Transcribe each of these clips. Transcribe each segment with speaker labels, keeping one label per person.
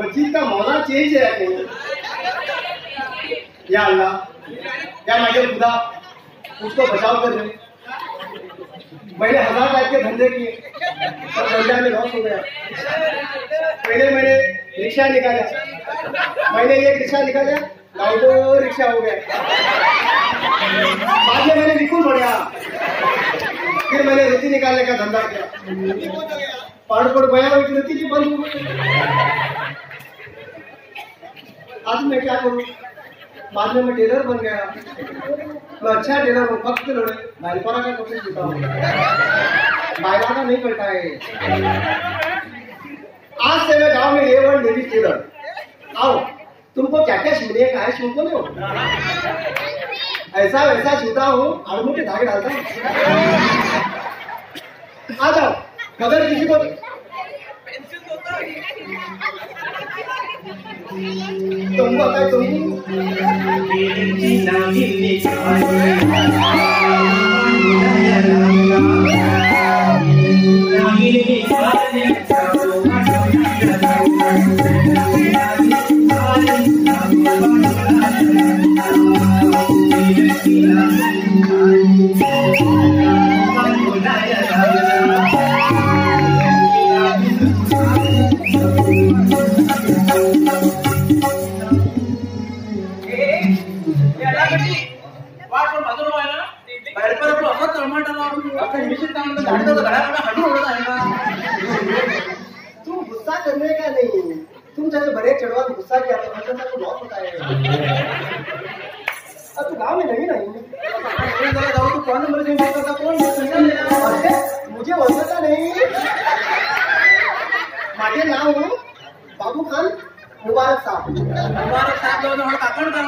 Speaker 1: मस्जिद का मौला चेंज है या अल्लाह या मागे खुदा उसको बचाव कर दे। मैंने 1000 टाइप के धंधे किए और धंधा में लॉस हो गया। पहले मैंने रिक्शा निकाला, मैंने एक रिक्शा निकाला लाउडो रिक्शा हो गया। बाद में मैंने विकुल बढ़ाया, फिर मैंने रेती निकालने का धंधा किया, पहाड़ पड़ गया रेती की बंद हो गई। आज मैं क्या करूँ? बाद में मैं टेलर बन गया। मैं अच्छा टेलर हूँ, फक्त लड़े भाईपरा का कपड़े सीता हूँ, बायला का नहीं करता है। आज से मैं गांव में A1 ladies Taylor. आओ तुमको क्या क्या सीने का है तुमको नहीं हो, ऐसा वैसा सीता हूँ, आड़मू के धागे डालता हूँ। आ जाओ अगर किसी को तुम बताए तुम तुम गुस्सा करने का नहीं, तुम जैसे बड़े चढ़वा गुस्सा किया तो को लॉस होता है। अब तू गाँव में नहीं नहीं कौन मुझे ओळखता नहीं। माझे नाव बाबू खान मुबारक साहब।
Speaker 2: मुबारक साहब काकण का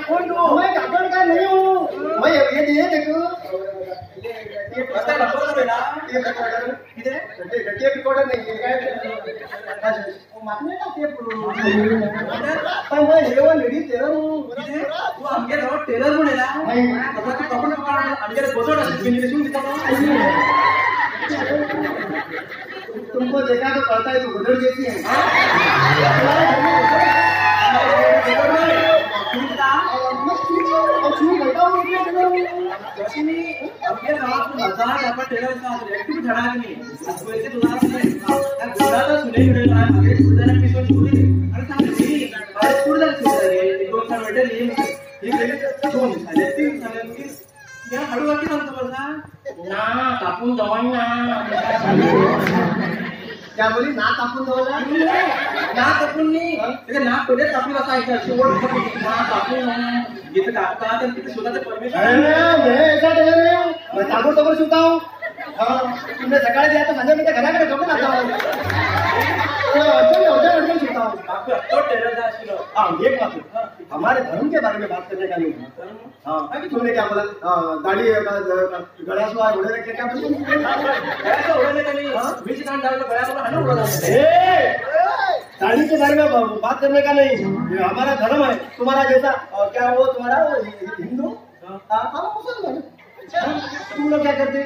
Speaker 2: कौन?
Speaker 1: मैं काकण का नहीं हूँ, मैं ये देखो टेप रिकॉर्डर नहीं पण मैं A1 ladies Taylor हूँ।
Speaker 2: तू आमगे टेलर म्हणून ना कपडे
Speaker 1: तुमको देखा तो पड़ता है तो गुदड़ जैसी है।
Speaker 2: ना कापून दवण ना
Speaker 1: क्या बोली? ना कापून दवरला
Speaker 2: ना कापून नाही, ना पहिले कापून असा ना कापून जिथं कापता तर तिथे स्वतःचं परमेश्वर।
Speaker 1: मैं ऐसा टेलर नहीं हूँ, मैं ताबड़तोड़ सीता हूँ। तुमने सकाळी दिया तो संजय मैं घराकडे कपडे लाता हूँ। अर्जंट सीता हूँ। हाँ एक बात, हमारे धर्म के बारे में बात करने का नहीं। हाँ तुमने क्या बोला? दाढ़ी गळा सुआ उड़े रखे क्या बोले? दाढ़ी के बारे में बात करने का नहीं, हमारा धर्म है। तुम्हारा जैसा क्या वो तुम्हारा हिंदू, हम मुसलमान। तुम लोग क्या करते?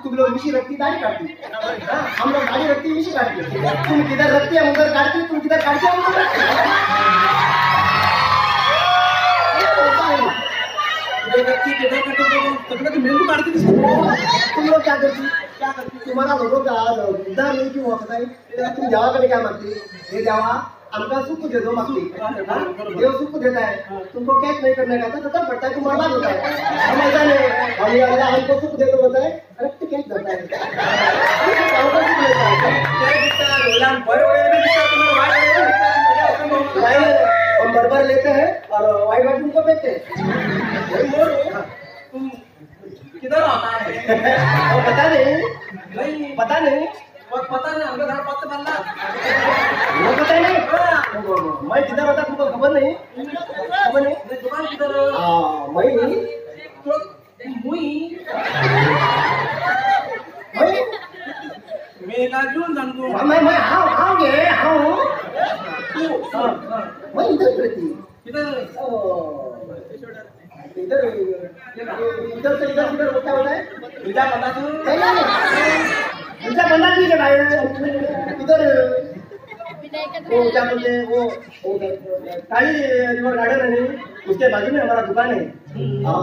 Speaker 1: तुम लोग मिशी रखती दाढ़ी काटती, हम लोग दाढ़ी रखती मिशी काटती। तुम किधर रखती हम उधर काटती, तुम किधर काटती हम उधर। तुम लोग क्या करती? क्या करती? तुम्हारा लोगों का उद्धार नहीं क्यों होता है? तुम देवा कडे क्या मागती? हे देवा आमका सुख दे दो मागती, देव सुख देता है, तुमको कैच नहीं करने का था तो पड़ता है, तुम बर्बाद होता है। हम ऐसा नहीं, हम अल्लाह हमको सुख दे दो होता है, रक्त कैच धरता है, हमको सुख देता है। हम बरोबर कलर लेते हैं और व्हाइट व्हाइट उनको बेचते हैं।
Speaker 2: वही मोर। तुम किधर आता है?
Speaker 1: वो पता नहीं।
Speaker 2: नहीं
Speaker 1: पता नहीं,
Speaker 2: पता नहीं, हमको घर पत्ते बनना
Speaker 1: वो पता नहीं। मैं किधर होता तुमको खबर नहीं? खबर नहीं?
Speaker 2: दुकान किधर?
Speaker 1: हाँ मैं
Speaker 2: मुई
Speaker 1: मैं
Speaker 2: मेघार्जुन सांगू।
Speaker 1: मैं हांव हांव गे हांव
Speaker 2: तू।
Speaker 1: मैं इधर रहती।
Speaker 2: किधर?
Speaker 1: इधर इधर से इधर इधर होता होता है
Speaker 2: तुझ्या बंदा तू।
Speaker 1: नहीं नहीं तुझ्या बंदा नहीं है भाई। इधर वो क्या बोलते हैं वो काली रिवर गार्डन है नहीं, उसके बाजू में हमारा दुकान है। और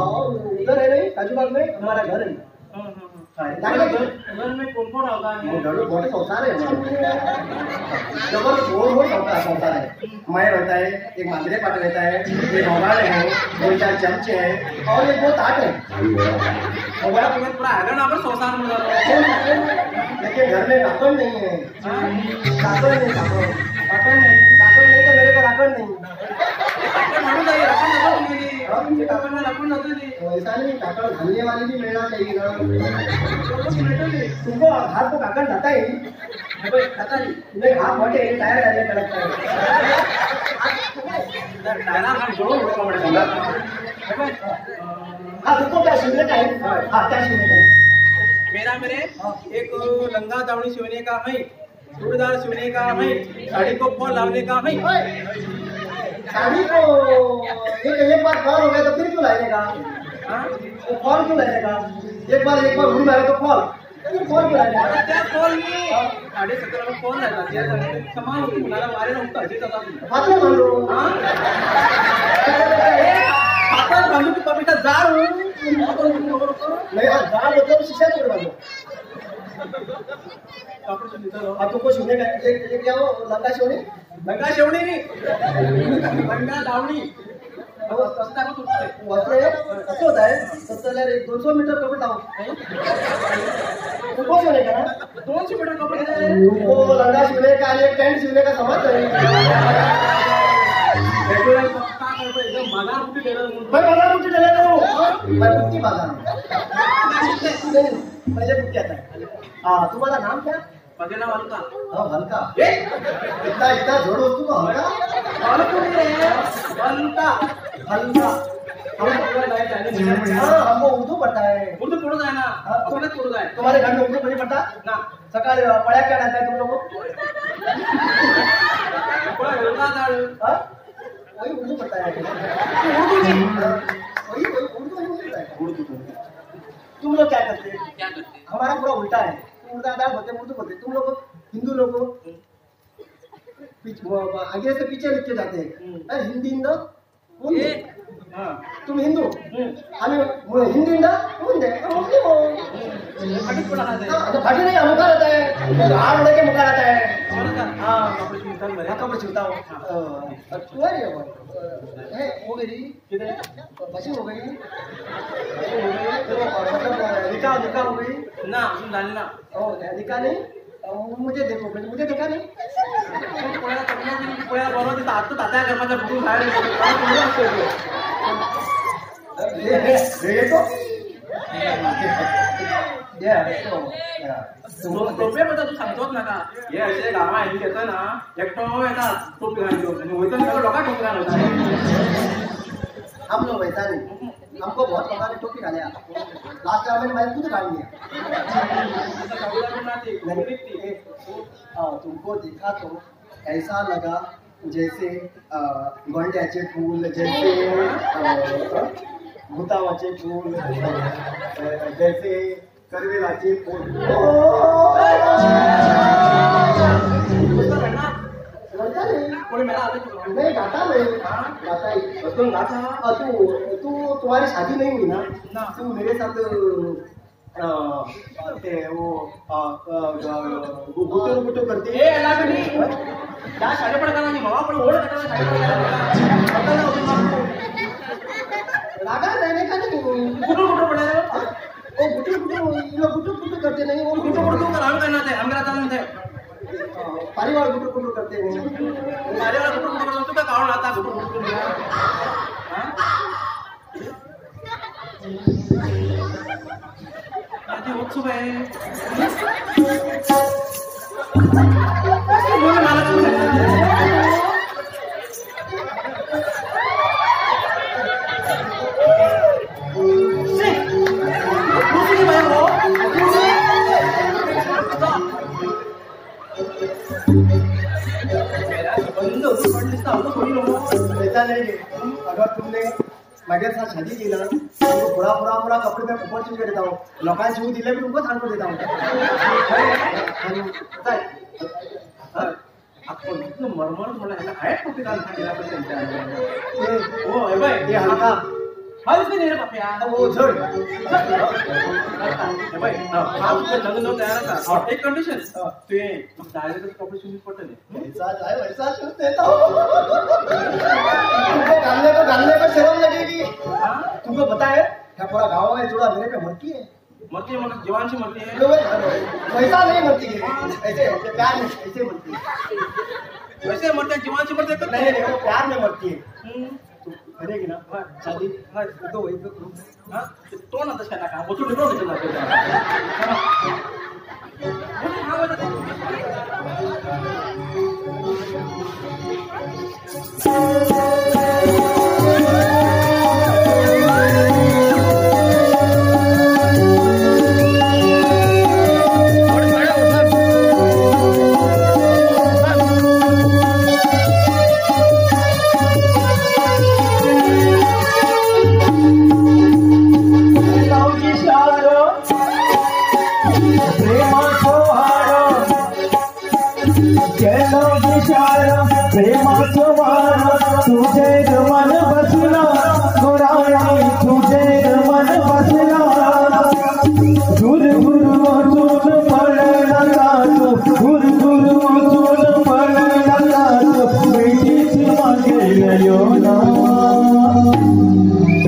Speaker 1: उधर है नहीं काजूबाग में हमारा घर है।
Speaker 2: घर में कौन कौन आता है?
Speaker 1: बहुत संसार है जबरदस्त, बहुत बहुत संसार है। मैं रहता है, एक मांजरे पाट रहता है, एक होगाड़ है, दो चार चमचे हैं और एक बहुत आठ है।
Speaker 2: पूरा है ना संसार में,
Speaker 1: लेकिन घर में राखण नहीं है। राखण नहीं, राखण नहीं, राखण नहीं तो मेरे को राखण नहीं। ऐसा नहीं, काकड़ घालने वाली भी मिलना चाहिए ना तुमको। हाथ को काकड़ जाता ही नहीं, हाथ मोटे टायर डालने का लगता है। हाँ तुमको क्या शिवने का है? हाँ क्या शिवने का है?
Speaker 2: मेरा मेरे एक लंगा दावणी शिवने का है, चूड़ीदार शिवने का है, साड़ी को फॉल लाने का है।
Speaker 1: साड़ी को एक बार फॉल हो गया तो फिर क्यों लाएगा? वो फॉल क्यों लाएगा? एक बार उड़ी मारे तो फॉल, फिर फॉल क्यों लाएगा?
Speaker 2: त्या फॉल नी 17.5 फॉल लायला समान होती मुलाला वारे नव्हतं अजित आता
Speaker 1: फातर बांधलो।
Speaker 2: हां फातर बांधू की पपीता जाड होऊन
Speaker 1: नहीं, जाड मतलब शीशा तोड़ बांधो। अब तुमको शिवने का एक क्या वो लंगा शिवणी,
Speaker 2: लंगा शिवणी नहीं, लंगा दावणी
Speaker 1: असं होता है। सत्तर 200 मीटर कपड़े लाओ तुमको शिवने का ना
Speaker 2: 200 मीटर कपड़े
Speaker 1: तुमको लंगा शिवने का एक टेंट शिवने का समझ है। मैं बाजार कुठे टेलर हूँ, मैं बुट्टी बाजार नहीं, पहले बुट्टी आता है। हाँ तुम्हारा नाम क्या?
Speaker 2: माझे नाव हलका।
Speaker 1: हाँ हलका, इतना इतना जोड़ वस्तु को हलका
Speaker 2: हलका
Speaker 1: हलका। हाँ हमको उर्दू पढ़ता है।
Speaker 2: उर्दू पढ़ता है ना? अपने पढ़ता है।
Speaker 1: तुम्हारे घर में उर्दू नहीं पढ़ता
Speaker 2: ना?
Speaker 1: सकाळ पढ़ा क्या डालता है तुम लोगों को? वही उर्दू पढ़ता है।
Speaker 2: उर्दू नहीं,
Speaker 1: वही वही उर्दू नहीं पढ़ता है। उर्दू तुम लोग क्या करते हैं?
Speaker 2: क्या करते हैं?
Speaker 1: हमारा पूरा उल्टा है। उर्दा दाल बोलते उर्दू बोलते, तुम लोग हिंदू लोग आगे से पीछे लिख के जाते हैं। हिंदी मुंदे, तुम हिंदू आम्ही हिंदी मुंदे मुस्लिम हो। फाटी नहीं, मुखार आता है आड़ उड़ के मुखार आता है। हाँ कपड़े शिवता हो हो गई बची हो गई मतलब निकाह निकाह हो गई
Speaker 2: ना? ना
Speaker 1: ओ निकाह नहीं, मुझे देखो मुझे देखा नहीं।
Speaker 2: टोपे बद्दल तू सांगतोच नाका। हे अशे गांवां येता ना एकटो येता टोपी घालून आनी वयतना सगळो लोकांक टोपी घालून।
Speaker 1: हम लोग वैसा नहीं, हमको बहुत लोगों ने टोपी डाले। लास्ट टाइम मैंने मैंने खुद डाल दिया। तुमको देखा तो ऐसा लगा जैसे गोंड्याचे फूल, जैसे भूतावाचे फूल, जैसे करवेलाचे फूल। नहीं गाता नहीं, गाता ही तुम गाता। तू तू तुम्हारी शादी नहीं हुई ना?
Speaker 2: ना।
Speaker 1: तू मेरे साथ वो गुटो गुटो करती
Speaker 2: है। क्या शादी पड़ करना नहीं बाबा, पर ओढ़ करना शादी
Speaker 1: रागा रहने का नहीं।
Speaker 2: गुटो गुटो पड़ा है
Speaker 1: वो गुटो गुटो, ये लोग गुटो गुटो करते नहीं। वो
Speaker 2: गुटो गुटो कर हम करना थे, हम करता नहीं थे।
Speaker 1: परिवार गुटो गुटो करते हैं।
Speaker 2: परिवार गुटो गुटो करते तो क्या कारण आता गुटो गुटो? आजी वचू बाय बोल मला
Speaker 1: ऐसा नहीं अगर तुमने मेरे साथ शादी की ना तो पूरा पूरा पूरा कपड़े में ऊपर चीज देता हूँ लोकांनी शिवू दिले भी तुमको सांगून देता हूँ।
Speaker 2: आपण मरमर म्हणलं ह्याला काय टोपी घालून सांगितलं आपण त्यांच्या हो हे बाय
Speaker 1: हे हलका
Speaker 2: हलकी नाही रे बाप्या
Speaker 1: हो झड
Speaker 2: हे बाय हा तुझं लग्न तयार आता एक कंडिशन ते दायरे कपडे शिवून पडले
Speaker 1: ऐसा जाए वैसा शिव देता हूँ। तुमको घालने को शर्म लगेगी। तुमको पता है क्या पूरा गाँव में थोड़ा मेरे पे मरती है।
Speaker 2: मरती है मतलब जवान से मरती है
Speaker 1: वैसा नहीं मरती है ऐसे ऐसे प्यार में ऐसे मरती है
Speaker 2: वैसे मरते हैं जवान से मरते हैं
Speaker 1: नहीं नहीं वो प्यार में मरती है। तो करेगी ना शादी तो वही तो
Speaker 2: हां तो ना तशा नका बसून ठेवतो त्याला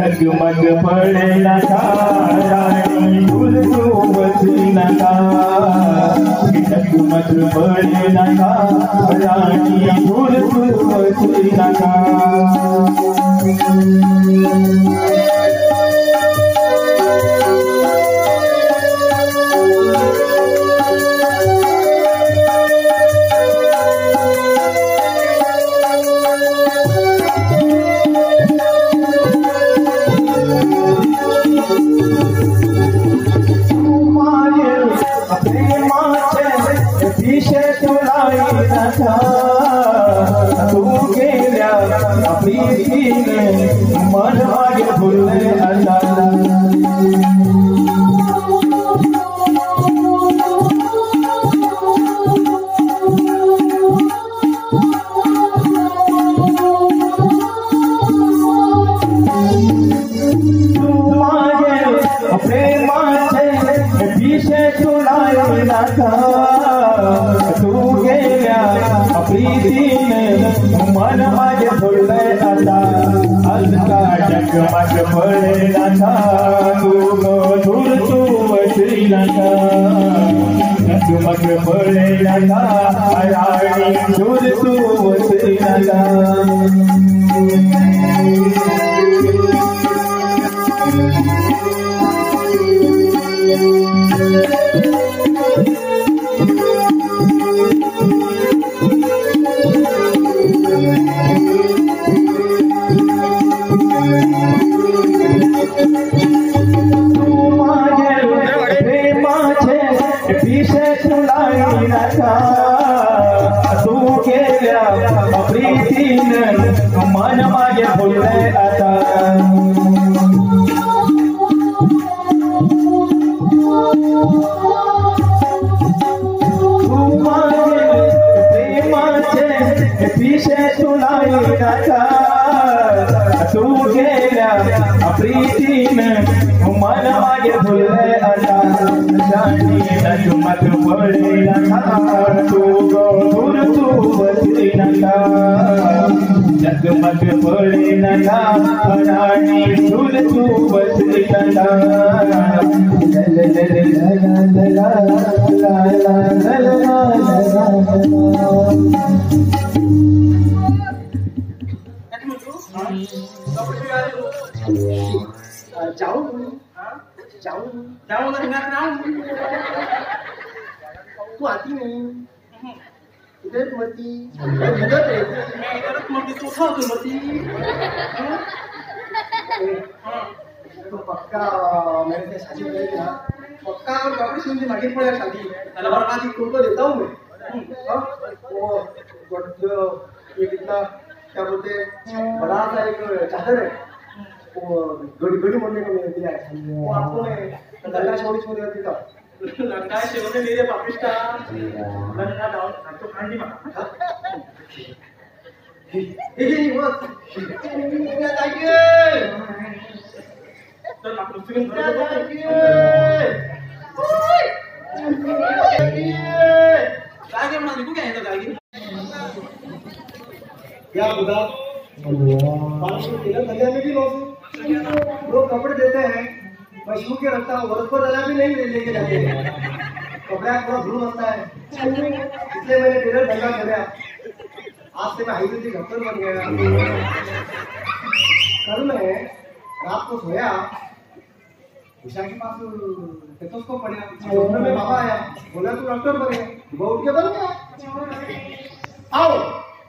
Speaker 3: जगमग पडला राणी दूर तू बसू नका जगमग पडला राणी दूर तू बसू नका। तू गेल्या प्रीतीने मन मागे फुलले आता तू माझे प्रेमाचे पिशे तुला नका तू गेल्या प्रीतीने मन माझे फुलले आता अलका जगमग पडला तू दूर तू बसली नका जगमग पडला राणी दूर तू बसली नका। तू गेल्या प्रीतीने मन माझे फुलले आता तू माझे प्रेमाचे पिशे तुला नका तू गेल्या प्रीतीने मन माझे फुलले आता जगमग पडला तू दूर तू बसली नका जगमग पडला राणी दूर तू बसली नका। ला ला ला ला ला ला।
Speaker 1: जाऊं जाऊं
Speaker 2: जाऊं ना,
Speaker 1: तू आती नहीं इधर मरती इधर
Speaker 2: मैं इधर मरती तू था तू मरती।
Speaker 1: तो पक्का मेरे से शादी हो जाएगी ना?
Speaker 2: पक्का। और बाबरी सुन मागे पड़े शादी
Speaker 1: बर्बादी तुमको देता हूँ मैं। वो ये कितना क्या बोलते बड़ा सा एक चादर है, वो गड़ी गड़ी मोड़ने को मिलती है, वो आपको मैं लंगा छोड़ी छोड़ी देता हूँ।
Speaker 2: लंगा शेवने मेरे पापिष्टा लंगा डाउन तो खांडी मा
Speaker 1: हे वो
Speaker 2: तर काय म्हणा निघू काय जागी
Speaker 1: क्या खुदा में भी लॉस। लोग कपड़े देते हैं, मैं शू के रखता हूँ, वर्ष पर डला भी नहीं लेके जाते हैं, कपड़ा थोड़ा धूल बसता है, इसलिए मैंने टेलर धंधा खोला। आज से मैं आयुर्वेदिक डॉक्टर बन गया। कल मैं रात को सोया, उषा के पास स्टेथोस्कोप पड़ा, सपने में बाबा आया, बोला तू डॉक्टर बन गया, वो उठ के बन गया। आओ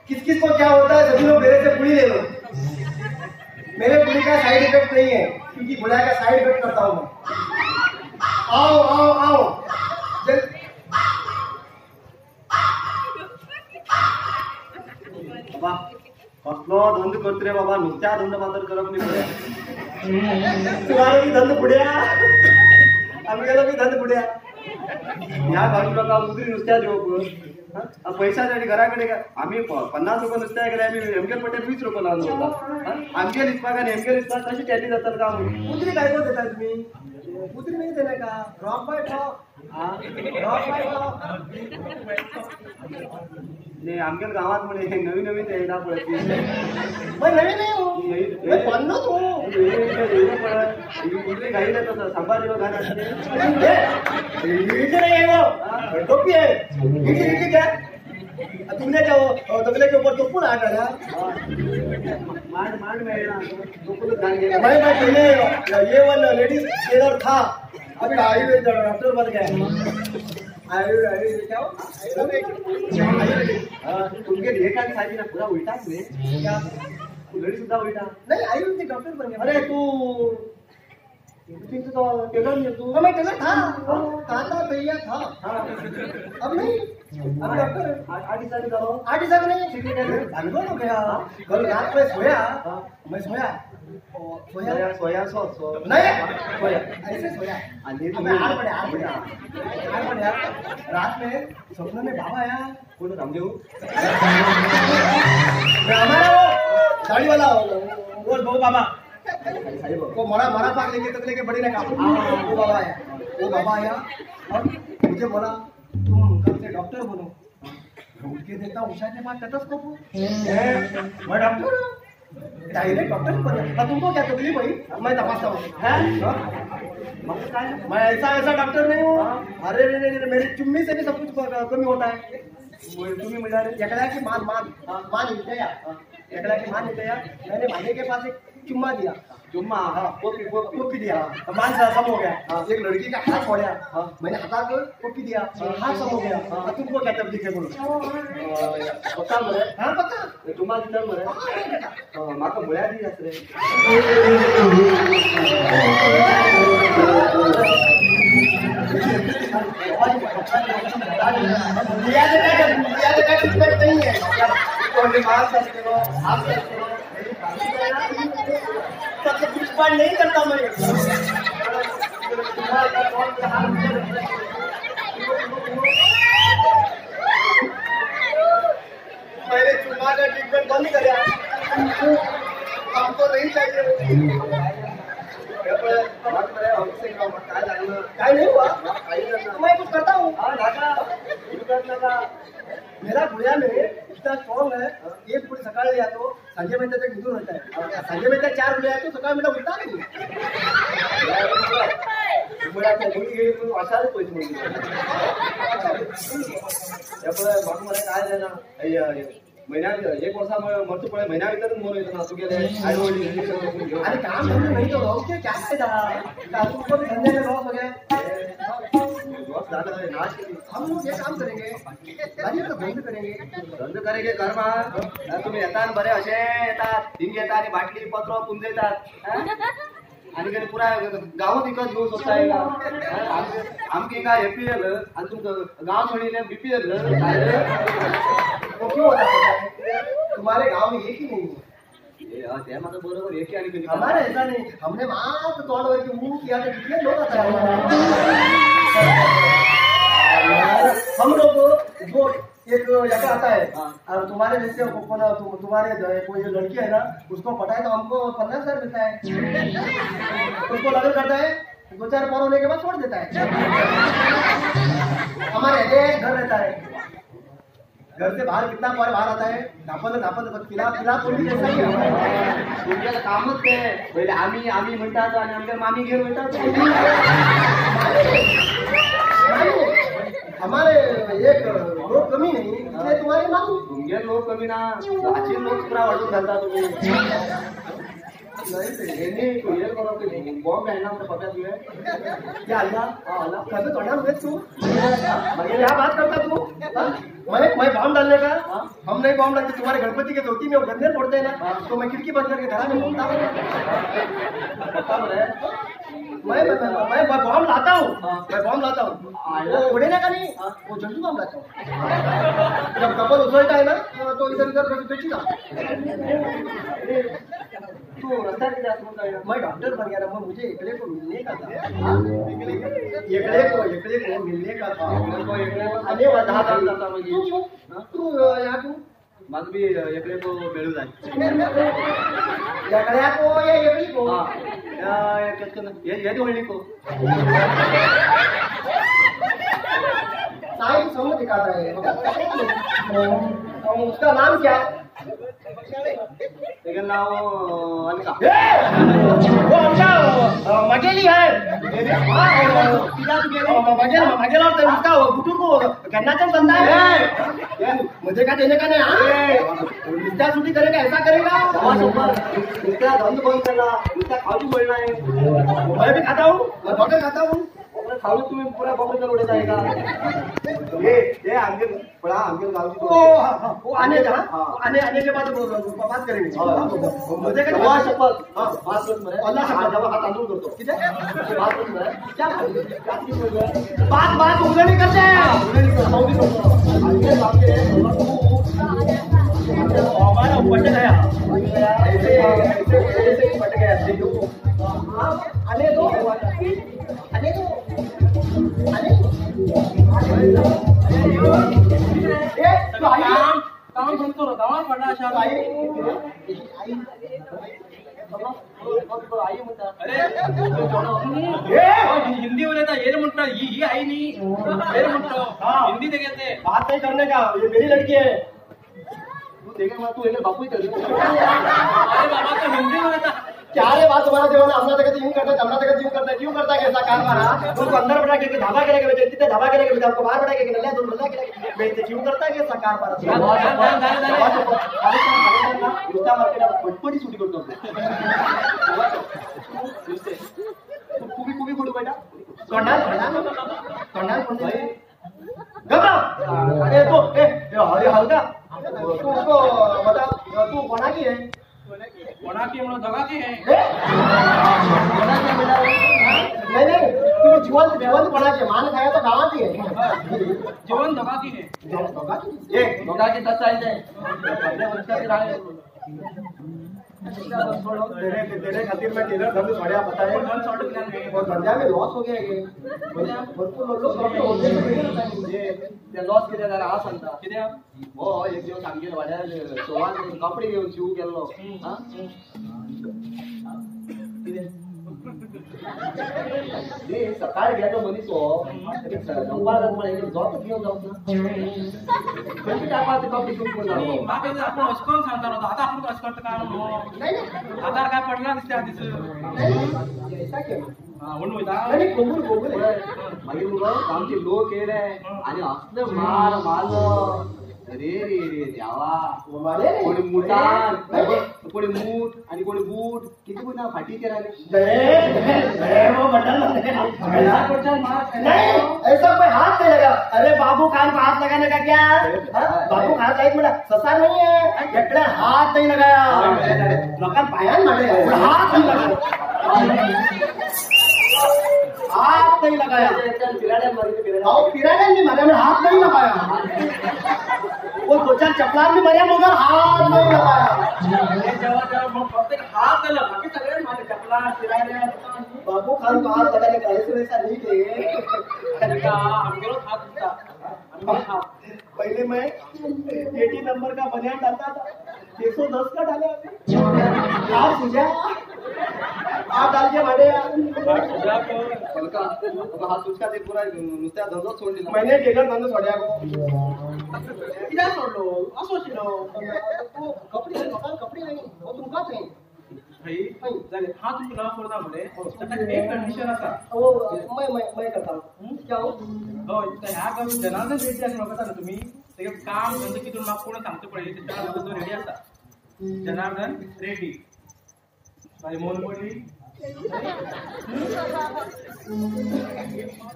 Speaker 1: किस किस को क्या होता है, सभी लोग मेरे से पुड़ी ले लो। मेरे पुड़ी का साइड इफेक्ट नहीं है, क्योंकि बुढ़ा का साइड इफेक्ट करता हूँ मैं। आओ आओ आओ जल
Speaker 4: बाबा कसलो धंदो करत रे बाबा, नुस्त्या धंदो मात्र करप न्ही पळया।
Speaker 1: तुम्हाला बी धंदो पुड्या, आमगेलो बी धंदो पुड्या।
Speaker 4: ह्या घालू नका मुद्री नुस्त्या दिवप पैशासाठी घराकडे आम्ही 50 रुपये नुसत्या गेले, आम्ही एमकेल पटेल 20 रुपये लावून होता। आमगेल इस्पाक आणि एमकेल इस्पाक कशी टॅली जातात का?
Speaker 1: मुद्री काय कोण देताय तुम्ही? मुद्री नाही देणार का? Drop by drop, drop by drop.
Speaker 4: नाही आमगेल गावात म्हणे नवीन नवीन येणार पळत.
Speaker 1: मग नवीन नाही हो, पन्नास हो
Speaker 4: मुद्री घाई येतात सांबार घाण असते.
Speaker 1: इथे नाही आहे वो, टोपी आहे इथे. इथे क्या तुमने क्या वो तबले के ऊपर टोपू ना डाला?
Speaker 4: मांड मांड मेळना टोपूच घाण गेला.
Speaker 1: मैं मैं पहले ये वन लेडीज टेलर था, अभी आयुर्वेद डॉक्टर बन गया। आयुर्वेद क्या हो?
Speaker 4: तुमगे हे काय साजी ना पुरा उलटाच रे, घरी सुद्धा उलटा.
Speaker 1: नाही आयुर्वेदिक डॉक्टर बन गया।
Speaker 4: अरे तू तो टेलर नहीं तू?
Speaker 1: मैं टेलर था, था भैया था, अब नहीं, अब डॉक्टर।
Speaker 4: 8 दिसांनी जालो?
Speaker 1: 8 दिसांनी नहीं, भानगड हो गया। कल रात में सोया, मैं soya soya
Speaker 4: soya so so
Speaker 1: नहीं
Speaker 4: सोया
Speaker 1: ऐसे सोया। आड़ पड़े आड़ पड़े आड़ पड़े। रात में सपने में बाबा आया।
Speaker 4: कौन? रामदेव?
Speaker 1: हमारा वो दाढ़ी वाला वो वो बाबा, वो मरा मरा पाक लेके तक लेके बड़ी ने कहा वो बाबा आया, वो बाबा आया और मुझे बोला तुम कल से डॉक्टर बनो। मैं उठ के देखता उषा के पास स्टेथोस्कोप, मैं डॉक्टर डायरेक्ट डॉक्टर बना। तुमको क्या तकलीफ हुई? मैं तपासता हूँ। मैं ऐसा ऐसा डॉक्टर नहीं हूँ। अरे रे रे, मेरी चुम्मी से भी सब कुछ कमी होता है।
Speaker 4: तुम्ही मिळाले
Speaker 1: एकड़ा की मान मान मान गया, एकड़ा की मान गया। मैंने भाई के पास एक चुम्मा दिया,
Speaker 4: चुम्मा? हाँ, कॉपी कॉपी
Speaker 1: कॉपी दिया, मान सम हो गया। एक लड़की का हाथ छोड़ा, मैंने हटा कर कॉपी दिया, हाथ सम हो गया। तुमको क्या तकलीफ है बोलो?
Speaker 4: पक्का मरे?
Speaker 1: हाँ पक्का।
Speaker 4: चुम्मा दिता मरे? माका मुळ्या दी रे।
Speaker 1: नहीं है सबसे कुछ पार नहीं करता मैं। पहले चुम्मा का ट्रीटमेंट बंद करा, हमको नहीं चाहिए। काय नहीं हुआ, मैं कुछ करता हूँ। मेरा गुड़िया में इतना स्ट्रॉन्ग है, एक गुड़ी सकाळ लिया तो संजय मेहता तक दूर होता है। संजय मेहता 4 गुड़िया तो सकाळ मेरा उठता नहीं।
Speaker 4: काय महिन्या एक वर्षा मरतो पळय महिन्या भितर मरून वयता ना तुगेले आयडो.
Speaker 1: अरे काम धंदे नहीं तो लॉस के क्या फायदा, तुमको भी धंधे में लॉस हो गया.
Speaker 4: लॉस झाला नाश केली.
Speaker 1: हम लोग ये काम करेंगे, तो बंद करेंगे,
Speaker 4: बंद करेंगे कर्मा. तुम्ही येतात बरे असे येतात, हिंग येतात आणि बाटली पत्र पुंजयतात आणि कधी पुरा गांवात विकत घेऊ शकता. आमकां हिंगा एपीएल आणि तुमकां गांव सोडिल्ले बीपीएल.
Speaker 1: वो क्यों होता है तुम्हारे गांव में एक ही नहीं है?
Speaker 4: ते माझं बरोबर एक आणि
Speaker 1: हमारा ऐसा नहीं. हमने मात्र तोंड वर के मुंह किया तो कितने लोग आता है. हम लोग जो एक लड़का आता है और तुम्हारे जैसे तुम्हारे कोई लड़की है ना उसको पटाए तो हमको 50,000 मिलता है. उसको लगन करता है, 2-4 पौर होने के बाद छोड़ देता है. हमारे एक घर रहता है, घर से बाहर कितना पौर बाहर आता है, धापन धापन पिला पिला कोणी जैसा ही.
Speaker 4: तुमच्या कामच ते पहिले आम्ही आम्ही म्हणतात आणि आमच्या मामी घेऊन म्हणतात.
Speaker 1: हमारे एक लोग कमी नहीं इसलिए तुम्हारे मामी.
Speaker 4: तुमगे लोक कमी ना, आजी लोक पुरा वाटून घालता तुम्ही. बॉम्ब आहे ना पप्या तुझे
Speaker 1: क्या अल्लाह कसं तोंडात उभे तू क्या बात करता तू? मैं बॉम्ब डालने का? हम नहीं बॉम्ब डालते. तुम्हारे गणपति के धोती में वो गंदे फोड़ते हैं ना, तो मैं खिड़की बंद करके घरा में घूमता. मैं मैं बॉम्ब लाता हूँ, मैं बॉम्ब लाता हूँ. वो उड़ेगा का नहीं, वो झंडू बॉम्ब लाता हूँ. जब कपल उछलता है ना तो इधर इधर बेचीगा.
Speaker 4: तू रस्त्यार कितें आसा म्हणून?
Speaker 1: मैं डॉक्टर बन गया ना, मुझे एकले को मिलने का था. एकले को, एकले को मिलने का था. अरे
Speaker 4: दहा काम जाता मागीर
Speaker 1: तू या तू
Speaker 4: म्हाका बी एकले को मेळू जाय.
Speaker 1: एकल्या को या एकली को?
Speaker 4: येदी व्हडली को.
Speaker 1: साइन समूह दिखाता है. उसका नाम क्या है?
Speaker 4: तेगेलें नाव अलका.
Speaker 1: वो आमच्या मगेली है. मगेला उसका बुटूर को गन्नाचा धंधा है. मुझे का देने का नहीं. नुसत्या सुटी करेगा, ऐसा करेगा.
Speaker 4: नुसत्या धंद बंद केला, नुसत्या खावची पडला.
Speaker 1: मैं भी खाता हूँ, मैं बटर खाता हूँ.
Speaker 4: खाऊन तुम्ही पुरा बॉम्बे उडत आहे का? हे आमगे पळा आमगे गावची.
Speaker 1: वो आने आने आने के बाद बात करेंगे. मुझे का
Speaker 4: शपथ भात
Speaker 1: अल्लाह शपथ
Speaker 4: जेव्हा हा तांदूळ करतो
Speaker 1: किती
Speaker 4: भात
Speaker 1: क्या बात बात उघडणी करते. हमारा पट गया, ऐसे ऐसे पट गया. आने दो, आने दो, आने दो.
Speaker 2: काम सांगतो गावात पडला अशा
Speaker 1: आई
Speaker 4: आई म्हणता.
Speaker 2: अरे हिंदी उलयता येर म्हणता ही ही आई नी येर म्हणतो हिंदी ते घेते.
Speaker 1: बात नहीं करने का, ये मेरी लड़की है.
Speaker 4: तू तेगे तू एक बापूय तर.
Speaker 2: अरे बाबा तो हिंदी उलयता.
Speaker 1: क्या रे बात तुम्हारा देवाना हमना तक यूं करता है, हमना तक यूं करता है, क्यों करता है ऐसा कारभार? उसको अंदर बैठा के ढाबा के लेके बेचते, ढाबा के लेके बेचते, आपको बाहर बैठा के नल्ला दो नल्ला के लेके बेचते, क्यों करता है ऐसा कारभार?
Speaker 4: नुसत्या मार्केटात फटफटी सुटी करतो. कुबी कुबी कुठे बेटा
Speaker 1: तोंडाल तोंडाल तोंडाल घबरा. अरे तो ए अरे हल्का तू उसको बता तू कोणा की है?
Speaker 2: कोणाकी म्हणून दोघाकी है.
Speaker 1: नहीं नहीं तुम्ही जिवंत जिवंत कोणाचे मान खाया तो गावात आहे.
Speaker 2: जिवंत दोघाकी है.
Speaker 1: दोघाकी
Speaker 4: ए दोघाकी तसं आहे ते.
Speaker 1: तेरे तेरे खातिर मैं टेलर धंधे छोड़िया पता है. और धंधा में लॉस हो गया है भरपूर लोग होते
Speaker 4: ते लॉस कितें जालें हांव सांगता.
Speaker 2: कितें
Speaker 4: हो एक दिवस आमगेर वाड्यार शोवान कपडे घेवन शिवूंक गेल्लो. कितें सकाळी गेलो मनीस हो दनपार जाता जोत घेवन जावंक ना खंयच्या टायमार ते कपडे शिवूंक जालो.
Speaker 2: म्हाका आपूण अशें करून सांगतालो आतां आपूण अशें करता काय म्हणून आतां काय पडला दिसता दीस म्हणून वयता.
Speaker 4: मागीर मुगो आमचे लोक येयले आनी असले मार मारलो. अरे रे रे देवा, कोणी मुटान कोणी मूठ आणि कोणी बूट किती कोणी फाटी केला.
Speaker 1: नहीं ऐसा कोई हाथ नहीं लगा. अरे बाबू खान को हाथ लगाने का क्या? बाबू खान का एक मिनट ससा नहीं है, एकड़े हाथ नहीं लगाया. लोकां पायान मारे हाथ नहीं लगाया, हाथ नहीं लगाया. पिराड्यान भी मारे, हाथ नहीं लगाया. वो दो चार चपलान भी मारे मगर हाथ नहीं लगाया.
Speaker 2: हाथ बाकी सगळे मारे चपला पिराड्या.
Speaker 1: बाबू खान को हाथ लगाने का ऐसे वैसा नहीं थे. पहले मैं 80 नंबर का बनियान डालता था, 110 का डाले. आप सुझा आप डाल के मारे.
Speaker 4: हा सुचका ते पुरा नुसत्या धंदो सोडून दिला.
Speaker 1: मैंने टेलर धंदो सोड्या को
Speaker 2: कित्याक सोडलो असो आशिल्लो.
Speaker 1: कपडे लोकांक कपडे नाही, हो तुमकांच नाही.
Speaker 2: हा तुमकां नांव करता मरे ताका एक कंडिशन आसा.
Speaker 1: मैं मैं करता क्या हो.
Speaker 2: हय ह्या गांव जनार्दन रेड्डी अशें वळखता न्हू तुमी, तेगे काम धंदो कितें म्हाका कोण सांगचें पडलें तेच्या तो रेडी आसा. जनार्दन रेड्डी मागीर मोहन पडली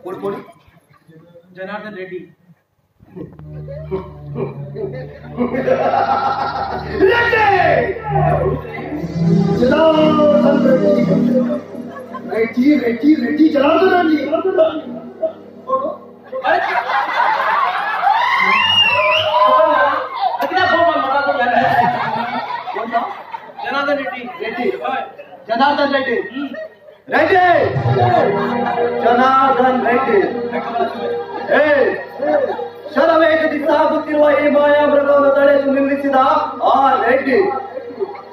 Speaker 4: कोण कोण
Speaker 2: जनार्दन रेड्डी.
Speaker 1: जनार्दन रेड्डी रेड्डी रेड्डी रेड्डी जनार्दन रेड्डी.
Speaker 2: जनार्दन रेड्डी
Speaker 4: रेड्डी जनार्दन रेड्डी रेड्डी जनार्दन रेड्डी. ಏ ಶರವೇಗದಿ ಸಾಗುತ್ತಿರುವ ಈ ಮಾಯಾ ಮೃಗವನ್ನು ತಡೆಯಲು ನಿಲ್ಲಿಸಿದ ಆ ರೆಡ್ಡಿ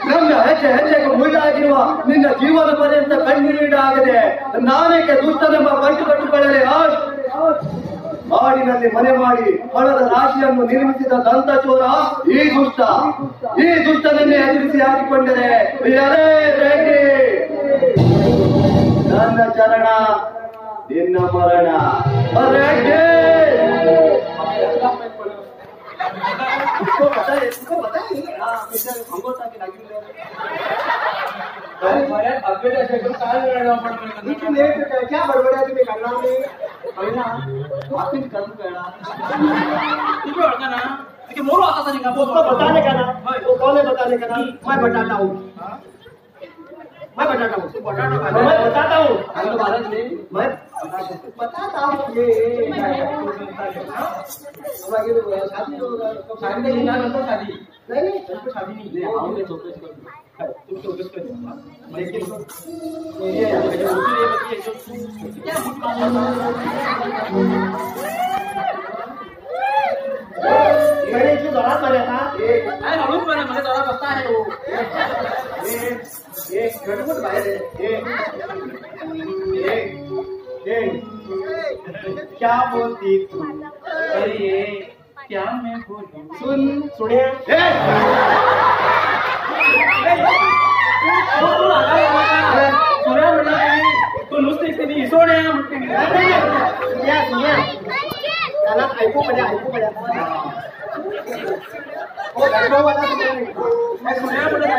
Speaker 4: ನನ್ನ ಹೆಜ್ಜೆ ಹೆಜ್ಜೆಗೂ ಮುಳ್ಳಾಗಿರುವ ನಿನ್ನ ಜೀವನ ಪರ್ಯಂತ ಕಣ್ಣೀರಾಗದೆ ನಾನೇಕೆ ದುಷ್ಟನೆಂಬ ಕಂಟು ಕಟ್ಟುಕೊಳ್ಳಲಿ. ಮಾಡಿನಲ್ಲಿ ಮನೆ ಮಾಡಿ ಹಣದ ರಾಶಿಯನ್ನು ನಿರ್ಮಿಸಿದ ದಂತಚೋರ ಈ ದುಷ್ಟ. ಈ ದುಷ್ಟನನ್ನೇ ಎದುರಿಸಿ ಹಾಕಿಕೊಂಡರೆ ಎಲೇ ರೆಡ್ಡಿ, ನನ್ನ ಚರಣ ನಿನ್ನ ಮರಣ. ರೆಡ್ಡಿ
Speaker 1: उसको पता है, उसको पता है. क्या बडबड आहे तुम्ही करणार नाही
Speaker 4: कळना तू आपण करून कळणार
Speaker 2: तुम्ही ओळखा ना मोरो आता
Speaker 1: उसको बताने का ना, वो कौन है बताने का ना. मैं बताता हूँ, मैं बताता हूँ, मैं बताता हूँ, मैं बताता हूँ. ये
Speaker 2: शादी शादी
Speaker 1: नहीं नहीं
Speaker 2: शादी नहीं
Speaker 1: लेकिन मैंने इतनी दौरान मारा था.
Speaker 2: हळूच मारा मला दौरा बसता आहे. हो
Speaker 4: एक घटमुट बाहेर एक एक क्या बोलती तू?
Speaker 2: अरे क्या मैं बोलूं?
Speaker 1: सुन सुने
Speaker 2: सुन्या म्हणलं तो नुसते सोन्या म्हणते.
Speaker 1: सुन्या सुन्या त्याला ऐकू पड्या, ऐकू पड्या.
Speaker 2: सुन्या म्हणलं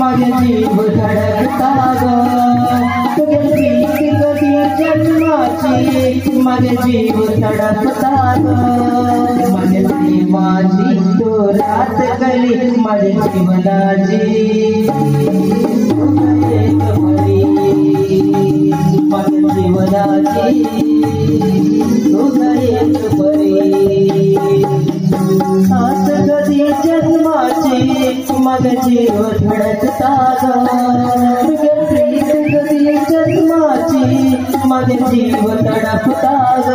Speaker 3: माझे जीव धडकता ग तुझे प्रीत कधी जन्माची, माझे जीव धडकता ग. माझे प्रेमाची तो रात गली, माझे जीवनाची माझ्या जीवनाची तुझं एक परी. सात कधी जन्माची माझा जीव धडकता ग, तुझ्या प्रीत कधी जन्माची
Speaker 5: जन्माची माझे जीव तडपता ग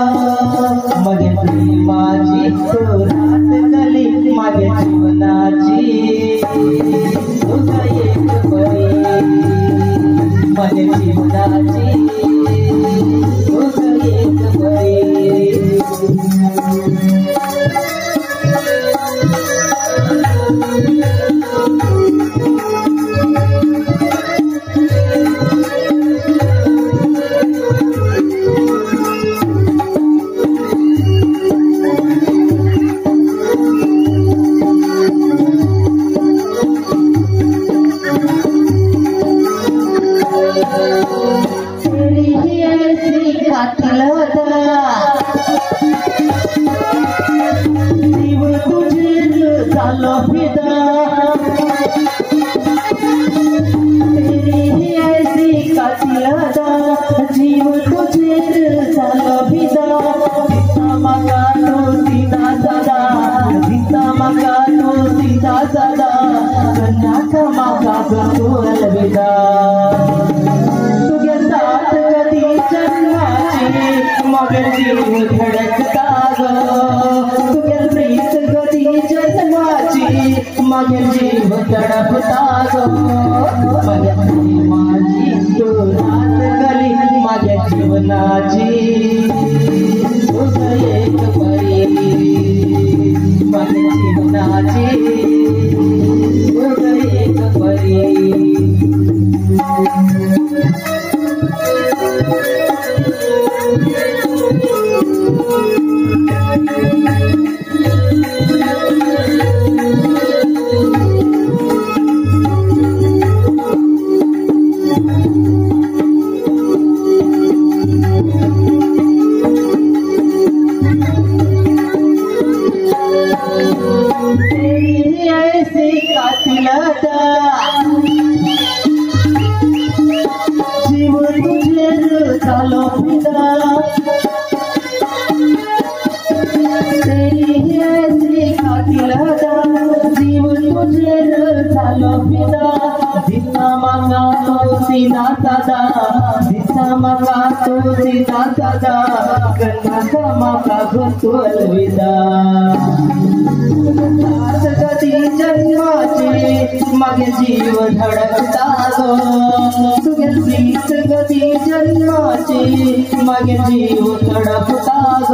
Speaker 5: माझ्या प्रेमाची तू रात कली माझ्या जीवनाची तुझा एक परी माझ्या जीवनाची तुझा एक परी. माझे जीव तडपता ग माझ्या प्रेमाची तू रात गली माझ्या जीवनाची तुझं एक परी माझ्या जीवनाची तुझं एक परी. माझे जीव धडकता ग तुझ्या प्रीत गती जन्माची माझे जीव तडपता ग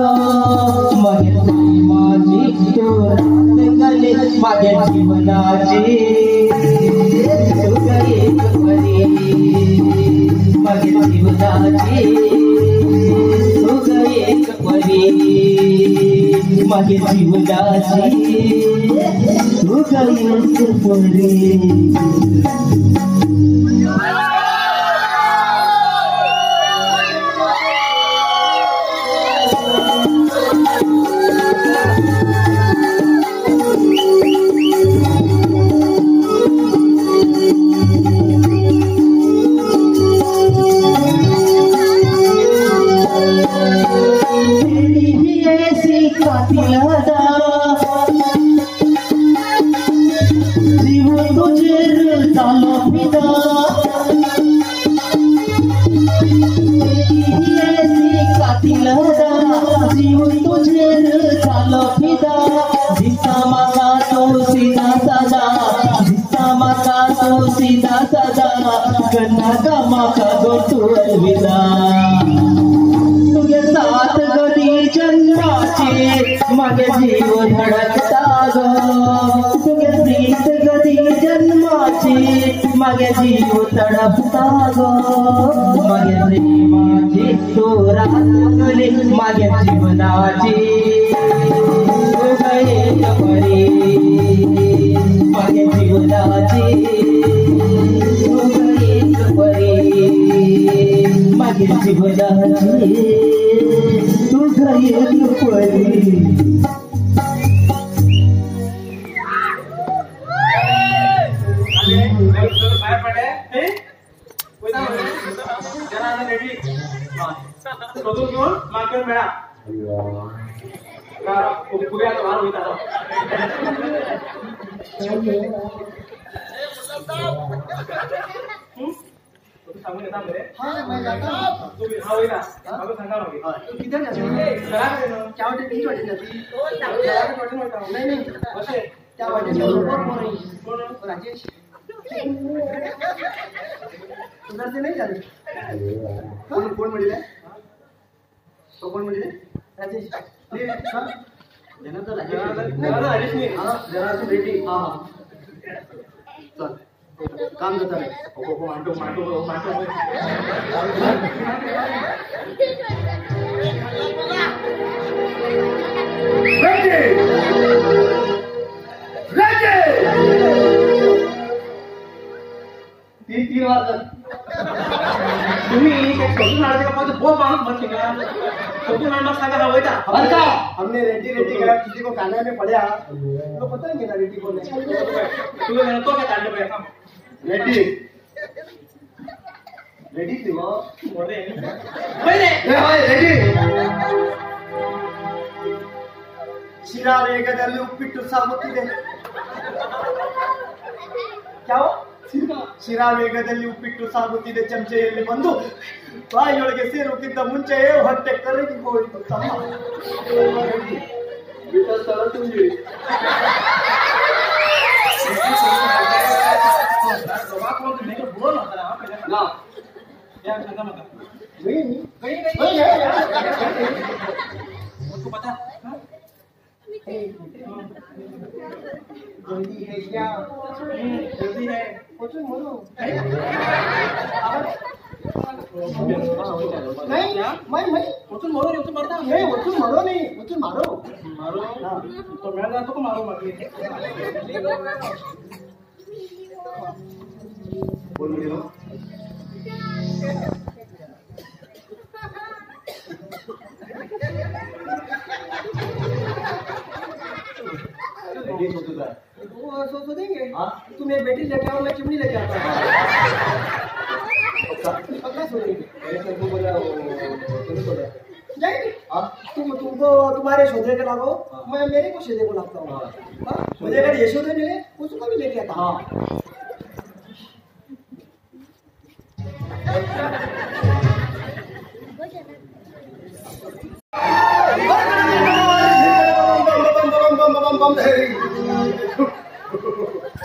Speaker 5: माझ्या प्रेमाची तू रात गली माझ्या जीवनाची तुझं एक परी माझ्या जीवनाची तुझं एक परी माझ्या जीवनाची तुझं एक परी. माझे जीव धडकता ग तुझ्या प्रीत गती जन्माची माझे जीव तडपता ग माझ्या प्रेमाची तू रात गली माझ्या जीवनाची तुझं एक परी माझ्या जीवनाची तुझं एक परी माझ्या जीवनाची तुझं एक परी.
Speaker 2: सांगून येता मरे.
Speaker 1: हाँ मैं जाता हूँ.
Speaker 2: तू हा वयता म्हाका सांगा मागीर.
Speaker 1: तू कित्याक जाता? त्या वाटेन किती वाटेन जाती?
Speaker 2: वाटेन वयता.
Speaker 1: नाही नाही
Speaker 2: अशें
Speaker 1: त्या वाटेन कोण
Speaker 2: कोण?
Speaker 1: राजेश. उधर से नहीं जाते.
Speaker 4: कोण कोण म्हणले? तो कोण म्हणले?
Speaker 1: राजेश.
Speaker 4: जनार्दन राजेश.
Speaker 2: राजेश न्ही.
Speaker 4: जनार्दन रेड्डी. हा हा चल काम जाता रे. हो मांडो मांडो मांडो.
Speaker 3: रेड्डी रेड्डी
Speaker 4: तीन तीन वार कर.
Speaker 2: तुम्ही सोडून हाडले का बो माणूस मत का सोडून हाड सांगा हा वयता.
Speaker 1: बरं का हमने रेड्डी रेड्डी करा किसी को काना में पड़ा तो पता नहीं ना रेड्डी कौन है.
Speaker 2: तुझं तो काय काढलं पाहिजे.
Speaker 4: रेड्डी रेड्डी ती हो
Speaker 2: पहिले
Speaker 4: रेड्डी.
Speaker 1: ಶಿರಾ ವೇಗದಲ್ಲಿ ಉಪ್ಪಿಟ್ಟು ಸಾಗುತ್ತಿದೆ. ಯಾವ ಶಿರಾ ವೇಗದಲ್ಲಿ ಉಪ್ಪಿಟ್ಟು ಸಾಗುತ್ತಿದೆ. ಚಮಚೆಯಲ್ಲಿ ಬಂದು ಬಾಯಿಯೊಳಗೆ ಸೇರುವುದಕ್ಕಿಂತ ಮುಂಚೆಯೇ ಹೊಟ್ಟೆ ಕರಗಿ ಹೋಯಿತು. जल्दी है क्या?
Speaker 2: जल्दी है
Speaker 1: मरो नहीं मैं मैं
Speaker 2: वचून मरो रे, वचून मरता
Speaker 1: नहीं वचून मरो नहीं वचून मारो
Speaker 2: मारो तो मेळ्ळा तुका मारो मागीर.
Speaker 4: कोण म्हणलो? रेड्डी सोचू जाय.
Speaker 1: वो सो देंगे. तुम एक बेटी लेके आओ, मैं चिमनी लेके आता हूँ. पक्का सो देंगे. जाएंगे. तुमको तुम्हारे शोधे के लागो, मैं मेरे को शोधे को लगता हूँ. मुझे अगर ये शोधे मिले उसको भी लेके आता हूँ.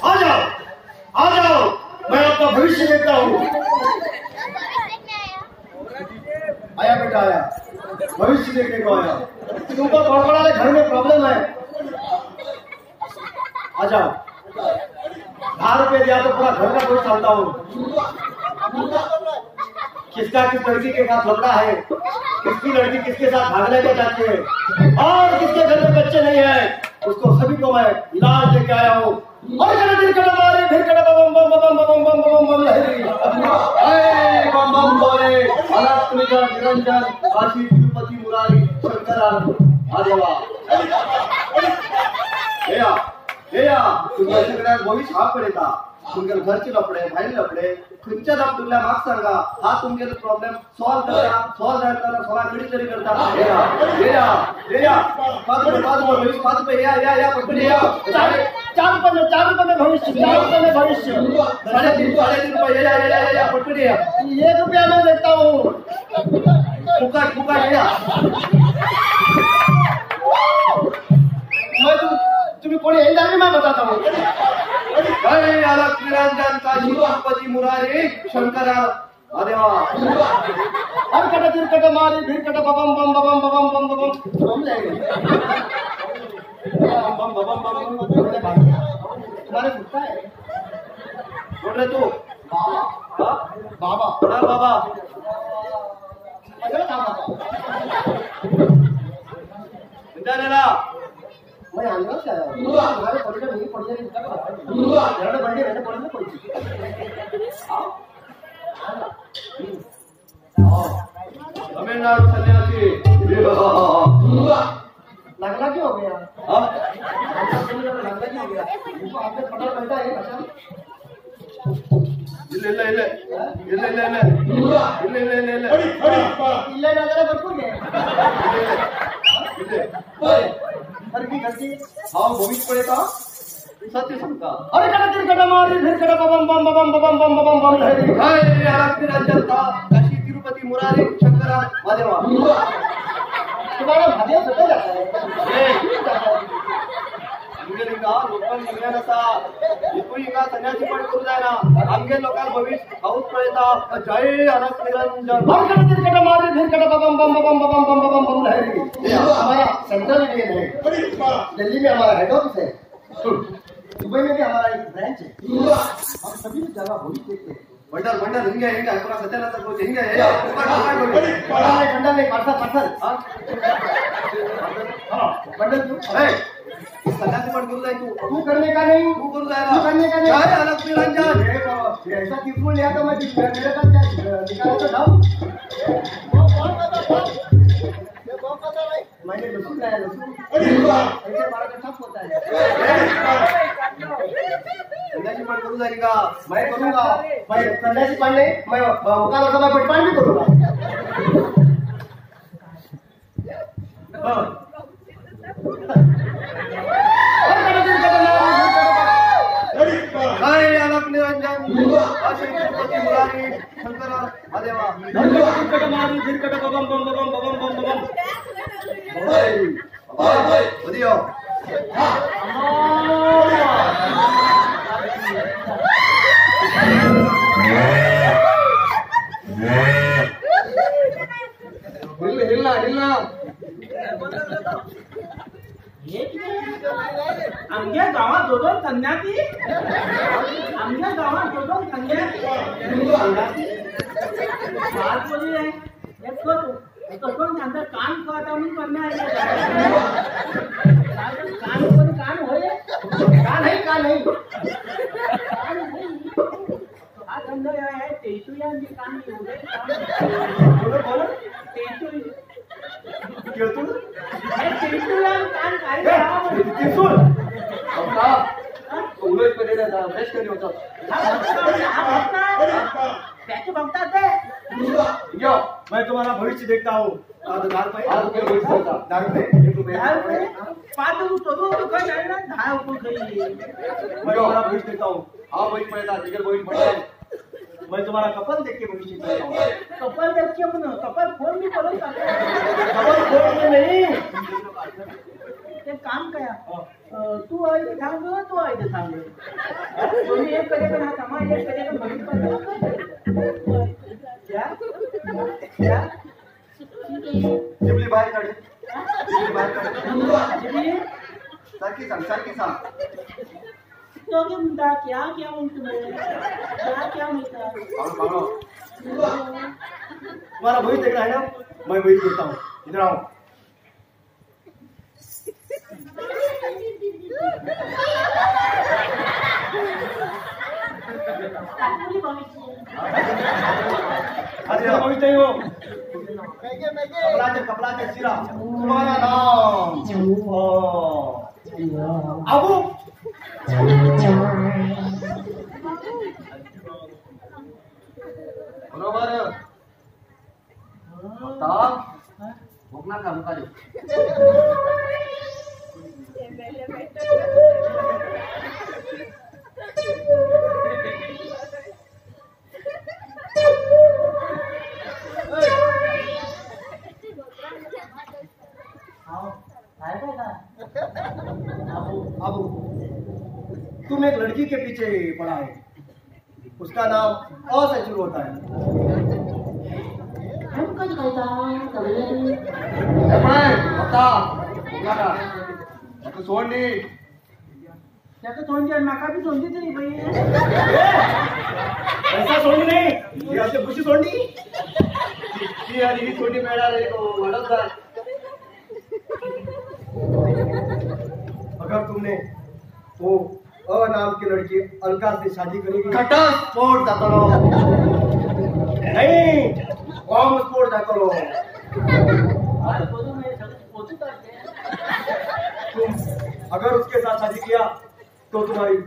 Speaker 3: आ जाओ आ जाओ, मैं आपका भविष्य देखता हूँ. आया बेटा आया, भविष्य देखने को आया. तुमको बड़बड़ा घर में प्रॉब्लम है, आ जाओ. 10 रुपये दिया तो पूरा घर का बोझ चलता हूँ. किसका किस लड़की के साथ लफड़ा है, किसकी लड़की किसके साथ भागने को जाती है और किसके घर में बच्चे नहीं है, उसको सभी को मैं इलाज लेके आया हूँ. और मारे फिर बम बम बम बम बम बम बम लहरी बम बम बोले निरंजन काशी तिरुपति मुरारी शंकर आदेवा. हे या तुमच्या सगळ्या भविष्य हा पडता. तुमगे घरचे लपडे भायले लपडे खंयच्या दापटुल्या म्हाका सांगा. हा तुमगेलो प्रॉब्लेम सॉल्व करता. सॉल्व जाता सोळा कडी तरी करता. हे या हे या 5 रुपये 5 रुपये भविष्य 5 रुपये या या या पटकन या.
Speaker 1: 4 रुपये में 4 रुपये में भविष्य 4 रुपये में भविष्य
Speaker 4: 3.5 3.5 रुपये या या या या पटकन या.
Speaker 1: 1 रुपया में देखता हूँ.
Speaker 4: फुकट फुकट या.
Speaker 1: मैं तुम्हें कोई येईल नाही मैं बताता हूँ.
Speaker 4: अरे अलख निरंजन काशी तिरुपति मुरारी शंकरा अदेवा.
Speaker 1: हर कट तिरकट मारी भीरकट बम बम बम बम बम बम बम जाएंगे.
Speaker 4: बम बम बम बम
Speaker 1: तुम्हारे फुटता है.
Speaker 4: बोल रहे तू
Speaker 1: बाबा बाबा
Speaker 4: बाबा बाबा
Speaker 1: मैं आंध्रा से आया हूँ. तुम्हारे पड़े नहीं पड़े ಎರಡು ಬಂಡಿ రెండు ಪಡೆದು ಕೊಡ್ತೀವಿ.
Speaker 4: तमिलनाडु सन्यासी
Speaker 1: लगला क्यों हो गया? लगला क्यों हो गया? आपने पटल बैठा है
Speaker 4: ಇಲ್ಲ ಇಲ್ಲ ಇಲ್ಲ ಇಲ್ಲ ಇಲ್ಲ ಇಲ್ಲ ಇಲ್ಲ ಇಲ್ಲ ಇಲ್ಲ ಇಲ್ಲ
Speaker 1: ಇಲ್ಲ ಇಲ್ಲ ಬರ್ಕೋಗೆ
Speaker 4: ಇಲ್ಲ
Speaker 1: घरची
Speaker 4: हा भविष्य पळयता. सत्य सांगता.
Speaker 3: अरे कडा तिरकडा मारी फिरकडा बम बम बम बम बम बम बम लहरी.
Speaker 4: जय अलख निरंजन काशी तिरुपति मुरारी शंकरा महादेवा.
Speaker 1: तुम्हारा महादेव सत्य जाता है.
Speaker 4: आमगे हिंगा लोकांक विज्ञान आसा, एकूय हिंगा संन्यासी पण करू जायना. आमगे लोकांक भविष्य हांवूच पळयता. जय अलख निरंजन.
Speaker 3: अरे कडा तिरकडा मारी फिरकडा बम बम बम बम बम बम बम लहरी.
Speaker 1: हमारा सेंट्रल इंडियन है, दिल्ली में हमारा हेड ऑफिस है, दुबई में भी हमारा एक ब्रांच है. हम सभी जगह भविष्य देखते हैं.
Speaker 4: बंडल बंडल हिंगे हिंगे पूरा सत्यानाश करू हिंगे.
Speaker 1: बंडल नहीं, पार्सल पार्सल. हाँ बंडल तू
Speaker 4: संन्यासी पण करू जाय. तू
Speaker 1: तू करने का नहीं,
Speaker 4: तू करू जाय.
Speaker 1: तू करने का नहीं.
Speaker 4: जय अलख निरंजन.
Speaker 1: ऐसा त्रिशूल लिया तो मैं मेरे पास क्या निकाला तो जाओ. मैंने लहसुन लाया, लहसुन ऐसे मारा तो ठप होता है.
Speaker 4: संन्यासी पण करू जाय का?
Speaker 1: मैं करूंगा. मैं संन्यासी पण नहीं, मैं मुकाला तो मैं बटपान भी करूंगा.
Speaker 4: जय अलख निरंजन काशी तिरुपति मुरारी शंकरा महादेवा.
Speaker 2: बम बम बम बम बम बम.
Speaker 4: 어디요? हिल हिल.
Speaker 2: आमच्या गावात दोन संन्यासी, आमच्या गावात दोन संन्यासी. कसं कान खाता म्हणून करणार. कान कोण कान होय?
Speaker 1: कान आहे का नाही?
Speaker 2: कान नाही. हा धंदा आहे तेतुया कान एवढे.
Speaker 1: बोलो बोलो.
Speaker 2: तेतुई
Speaker 1: केळतुळ
Speaker 2: तेतुया कान काय
Speaker 1: त्रिशूल.
Speaker 4: उलट पडलेला फ्रेश करी होता.
Speaker 2: त्याचे बघतात ते.
Speaker 3: मैं तुम्हारा भविष्य देखता हूँ. 10 रुपये, 10 रुपये, 1 रुपये,
Speaker 2: 5 रुपये, 10 रुपये.
Speaker 3: मैं तुम्हारा भविष्य देखता हूँ.
Speaker 4: हाँ भविष्य पड़ेगा, जिगर भविष्य पड़ेगा.
Speaker 3: मैं तुम्हारा कपल देख के भविष्य देखता हूँ.
Speaker 2: कपल देख के म्हणून कपल फोन भी करो.
Speaker 3: कपल फोन में नहीं.
Speaker 2: ते काम कया तू आयदे सांग, तू आयदे सांग. दोन्ही एक कडे पण हा कामा एक कडे पण भविष्य
Speaker 4: जिबली बाहेर काढ, जिबली बाहेर काढ.
Speaker 2: जिबली
Speaker 4: सारखी सांग, सारखी सांग.
Speaker 2: दोघे म्हणता क्या क्या म्हणतो, क्या क्या म्हणता.
Speaker 3: तुम्हारा भविष्य देख रहा है ना? मैं भविष्य देखता हूँ. इधर आओ. अच्छा भविष्य नहीं हो. कपड़ा कपड़ा के सिरा. तुम्हारा नाम अबू.
Speaker 4: बरोबर. भोगणार का मुखारी?
Speaker 3: अबू, तुम एक लड़की के पीछे पड़ा है, उसका नाम अ से शुरू होता है.
Speaker 4: सोडली
Speaker 2: तोंडी माका बी तोंडी तरी बाई.
Speaker 3: ऐसा सोडली नाही, ही अशी खुशी सोडली.
Speaker 4: ती आणि ही सोडी मिळणार वाढत जाय.
Speaker 3: अगर तुमने वो अ नाम की लड़की अलका से शादी करेगी,
Speaker 4: घटस्फोट जातलो.
Speaker 3: नहीं, बॉम्ब स्फोट जातलो. तुम अगर उसके साथ शादी किया तो तुम्हारी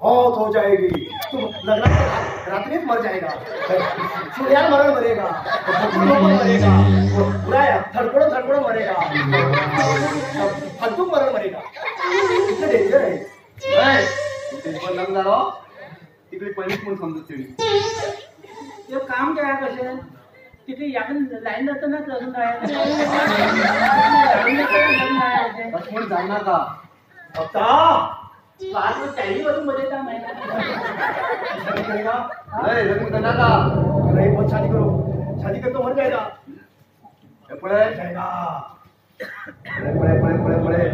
Speaker 3: मौत हो जाएगी। तुम लगना रात्रि में मर जाएगा, सूर्यान मरण मरेगा, मरेगा, बुरा थड़पड़ो थड़पड़ो मरेगा, फालतू मरण मरेगा। इतना डेंजर है।
Speaker 4: जालो तिकडे पहिलीच म्हणून समजत तिने
Speaker 2: ते काम काय कशें तिथे याकून लायन जाता ना लग्न
Speaker 4: तशें म्हूण जायनाका लग्न करनाका
Speaker 3: नहीं बहुत शादी करो शादी कर तो मर जाएगा
Speaker 4: पळे
Speaker 3: जाएगा
Speaker 4: पळे पळे पळे पळे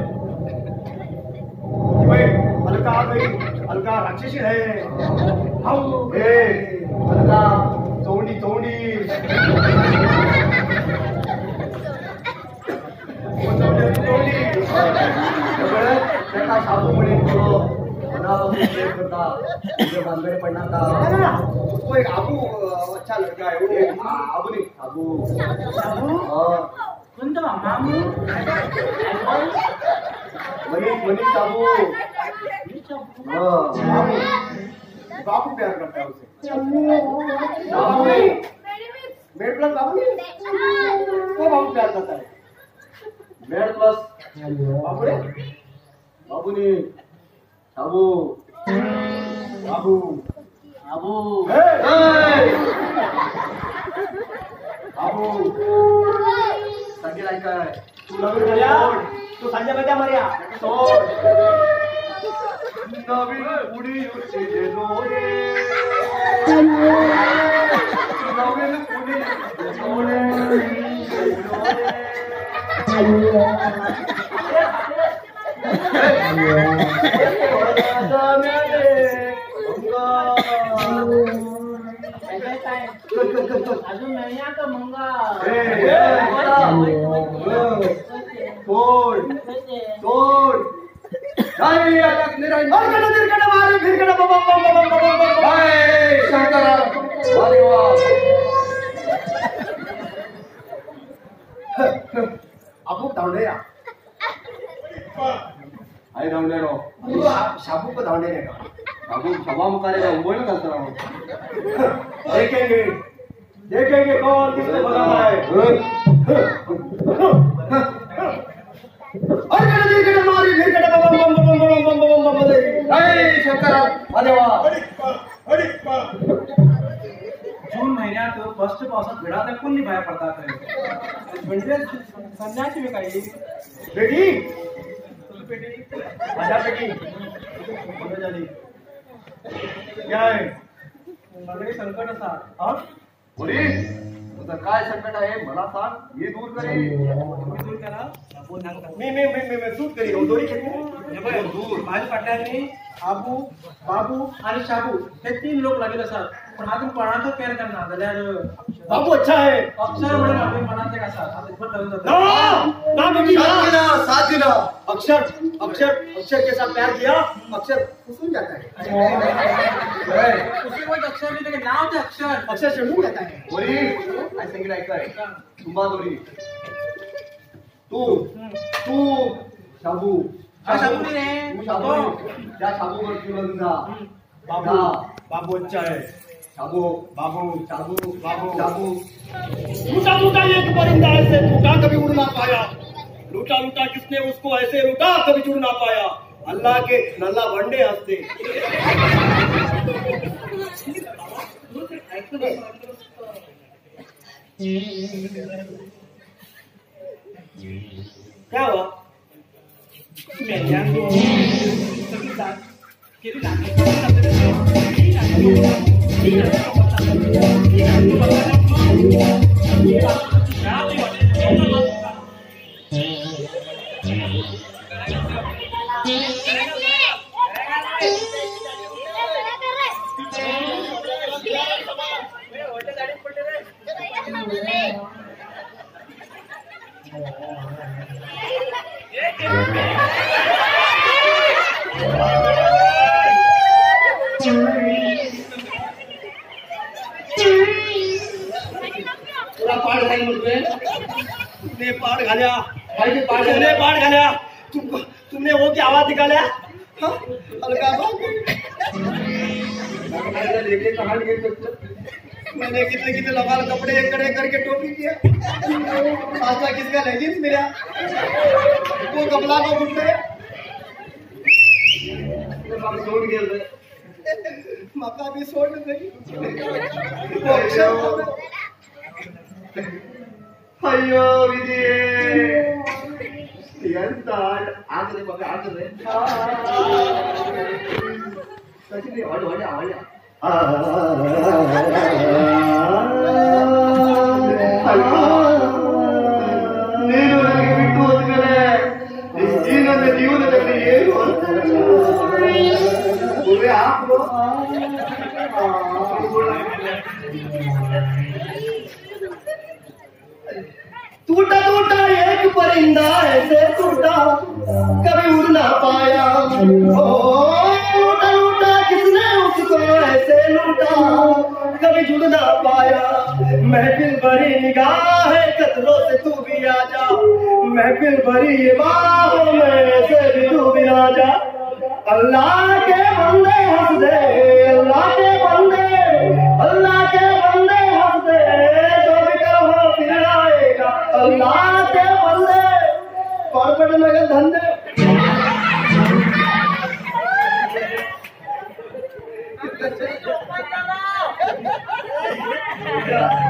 Speaker 3: भाई अलका आ गई अलका राक्षसी है how
Speaker 4: ए अलका चौंडी चौंडी
Speaker 3: चौंडी
Speaker 4: ताका शाबू म्हणून करो मनापासून प्रेम करता तुझे बांधगडे पडनाका
Speaker 3: ना उसको एक आबू अच्छा लड़का है वो
Speaker 4: आबू नहीं आबू
Speaker 2: शाबू कोण तो मामू
Speaker 4: मनीष मनीष शाबू
Speaker 3: बाबू बाबू प्यार करता है उसे
Speaker 4: शाबू नहीं
Speaker 3: मेड प्लस बाबू नहीं वो बाबू प्यार करता है
Speaker 4: मेड प्लस
Speaker 3: बाबू रे
Speaker 4: बाबू नहीं शाबू
Speaker 3: बाबू
Speaker 2: आबू
Speaker 4: बाबू सांगेल ऐकाय
Speaker 3: तू लग्न करया तू संजय मध्या मर्या
Speaker 4: सोड नवीन उडी उची जोडे नवीन उडी जोडे
Speaker 2: अजून मेळया का मंगा
Speaker 4: तोड तोड नाही अलग निरंजन
Speaker 3: तिरकट मारे फिरकट बम बम बम बम बम बम
Speaker 4: हाय शंकरा अरे वाह
Speaker 3: अबू धावणे या
Speaker 4: आई धावणे रो
Speaker 3: शाबू को धावणे रे का
Speaker 4: शाबू शाबा मुकारे का उंबळ घालता
Speaker 3: देखेंगे देखेंगे कौन किसको भगाना है अरे तिरकट मारी फिरकट बम बम बम बम बम बम बम बम
Speaker 4: हाय शंकरा अरे वाह
Speaker 2: जून महिन्यात फर्स्ट पावसात भिडा दाखवून नाही बाहेर पडतात म्हणजे संन्यासी काही
Speaker 3: बेटी
Speaker 2: पेटी
Speaker 3: माझ्या पेटी बरं झाली काय
Speaker 2: सगळे संकट असा
Speaker 3: हा
Speaker 4: बोली तुझं काय संकट आहे मला सांग मी दूर करीन
Speaker 2: तुम्ही दूर करा
Speaker 3: मी मी मी मी सूट करी दोरी खेळू
Speaker 2: दूर माझ्या फाटल्यानी आबू बाबू आणि शाबू हे तीन लोक लागेल असतात पण अजून कोणाचो पेर करना जाल्यार
Speaker 3: बाबू अच्छा है
Speaker 2: अक्षर म्हणून आपल्या मनात एक आसा आता इतपत लग्न जाता
Speaker 3: ना ना बेटी
Speaker 4: साथ दिला साथ दिला
Speaker 3: अक्षर अक्षर अक्षर के साथ प्यार किया अक्षर उसून जाता है
Speaker 2: उसे कोई अक्षर नाही त्याचे नाव ते अक्षर
Speaker 1: अक्षर शेणून जाता है
Speaker 4: बोली आई सांगितलं ऐकाय तुम्हा दोरी तू तू शाबू
Speaker 2: शाबू नाही रे
Speaker 4: तू शाबू त्या शाबूवर तू लग्न जा
Speaker 3: बाबू बाबू अच्छा है
Speaker 4: शाबू
Speaker 3: बाबू
Speaker 4: शाबू
Speaker 3: बाबू
Speaker 4: शाबू
Speaker 3: लूटा लूटा एक परिंदा ऐसे टूटा कभी उड़ ना पाया लूटा लूटा किसने उसको ऐसे लूटा कभी जुड़ ना पाया अल्लाह के नल्ला बंडे हंसते। क्या हुआ? तुला पाड घाल म्हणतोय, तुमने पाड घाल्या, तुमने पाड घाल्या, तुमने वो की आवाज निकाल्या। हलका मैंने कितने कितने लगा कपड़े एक कड़े करके टोपी किया, आशा किसका लेगिंग्स मिला, वो कपड़ा को गुटले।
Speaker 1: म्हाका बी सोड न्ही.
Speaker 4: अय्यो विधी ಎಂತ ಆಗದೆ ಮಗ ಆಗದೆ ತಕ್ಷಣ ಹೊಡೆ ಹೊಡೆ ಹೊಡೆ. ನೀನು ನನಗೆ ಬಿಟ್ಟು ಹೋದ್ಮೇಲೆ ಈ ನನ್ನ ಜೀವನದಲ್ಲಿ ಏನು ಹಾಕು.
Speaker 1: टूटा टूटा एक परिंदा ऐसे टूटा कभी उड़ ना पाया. ओ लूटा लूटा किसने उसको ऐसे लूटा कभी जुड़ ना पाया. महफिल भरी निगाह है कतरों से तू भी आ जा. महफिल भरी ये बाहों में ऐसे भी तू भी आ जा. अल्लाह के बंदे हंस दे, अल्लाह के बंदे, अल्लाह के बंदे हंस दे. जो भी करो फिर आएगा अल्लाह के बंदे. कॉर्पोरेट में धंधे.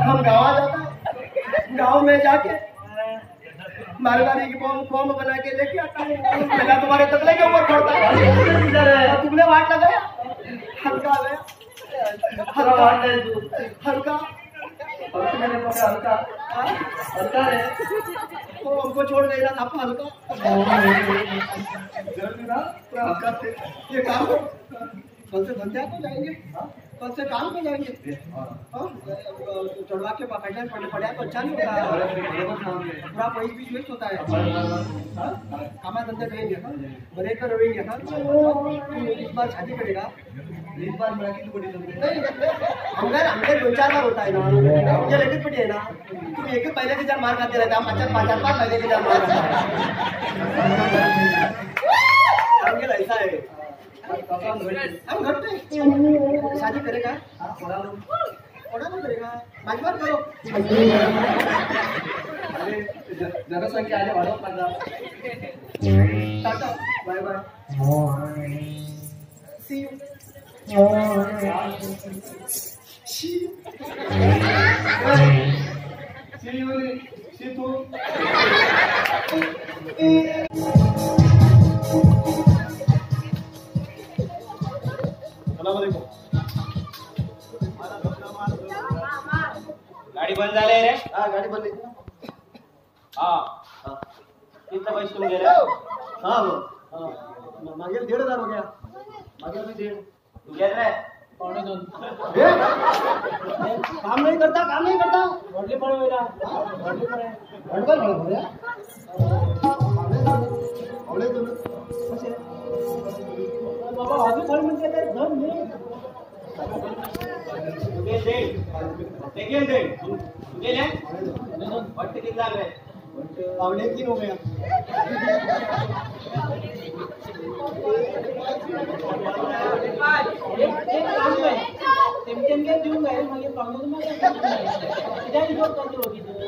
Speaker 1: हम गाँव जाता, गाँव में जाके मालगाड़ी की फॉर्म बना के लेके आता है. पहला तुम्हारे तबले के ऊपर पड़ता है. तुमने वाट लगाया, हल्का गया, हल्का हल्का हल्का हल्का रे. तो हमको छोड़ गई ना था हल्का हल्का. ये काम कल से धंधे को जाएंगे, कल से काम पे जाएंगे. चढ़वा के पकड़ने पड़े पड़ा तो अच्छा नहीं होता, पूरा पैसा भी वेस्ट होता है. कामा धंधे करेंगे, बने कर रहेंगे. इस बार शादी करेगा,
Speaker 4: इस बार मराठी तो बड़ी
Speaker 1: नहीं. हमने हमने दो चार बार होता है ना, ये लेकर पड़ी है ना. तुम एक पहले के चार मार खाते रहते, हम पाँच पाँच पाँच पहले के चार मार खाते. ऐसा है हम घर पे शादी करेगा, थोड़ा ना करेगा, मजबूर करो.
Speaker 4: अरे जनसंख्या आले वाढवत नका.
Speaker 1: Tata bye bye see you. See
Speaker 4: you see तू.
Speaker 2: गाडी बंद झाली रे.
Speaker 3: हा गाडी बंद.
Speaker 2: हा कितना पैसे तुम गेले?
Speaker 3: हा हो मागेल 1500 हो गया. मागेल भी 1.5
Speaker 2: तू गेल रे 1.75.
Speaker 1: काम नहीं करता, काम नहीं करता.
Speaker 2: वडली पडे होईना, वडली पडे
Speaker 1: वडली पडे हो गया.
Speaker 2: बाबा अजून थोडी म्हणते तर धन नाही. गेल दे तू गेले वाटते किती लागले?
Speaker 1: 2.75 हो गया.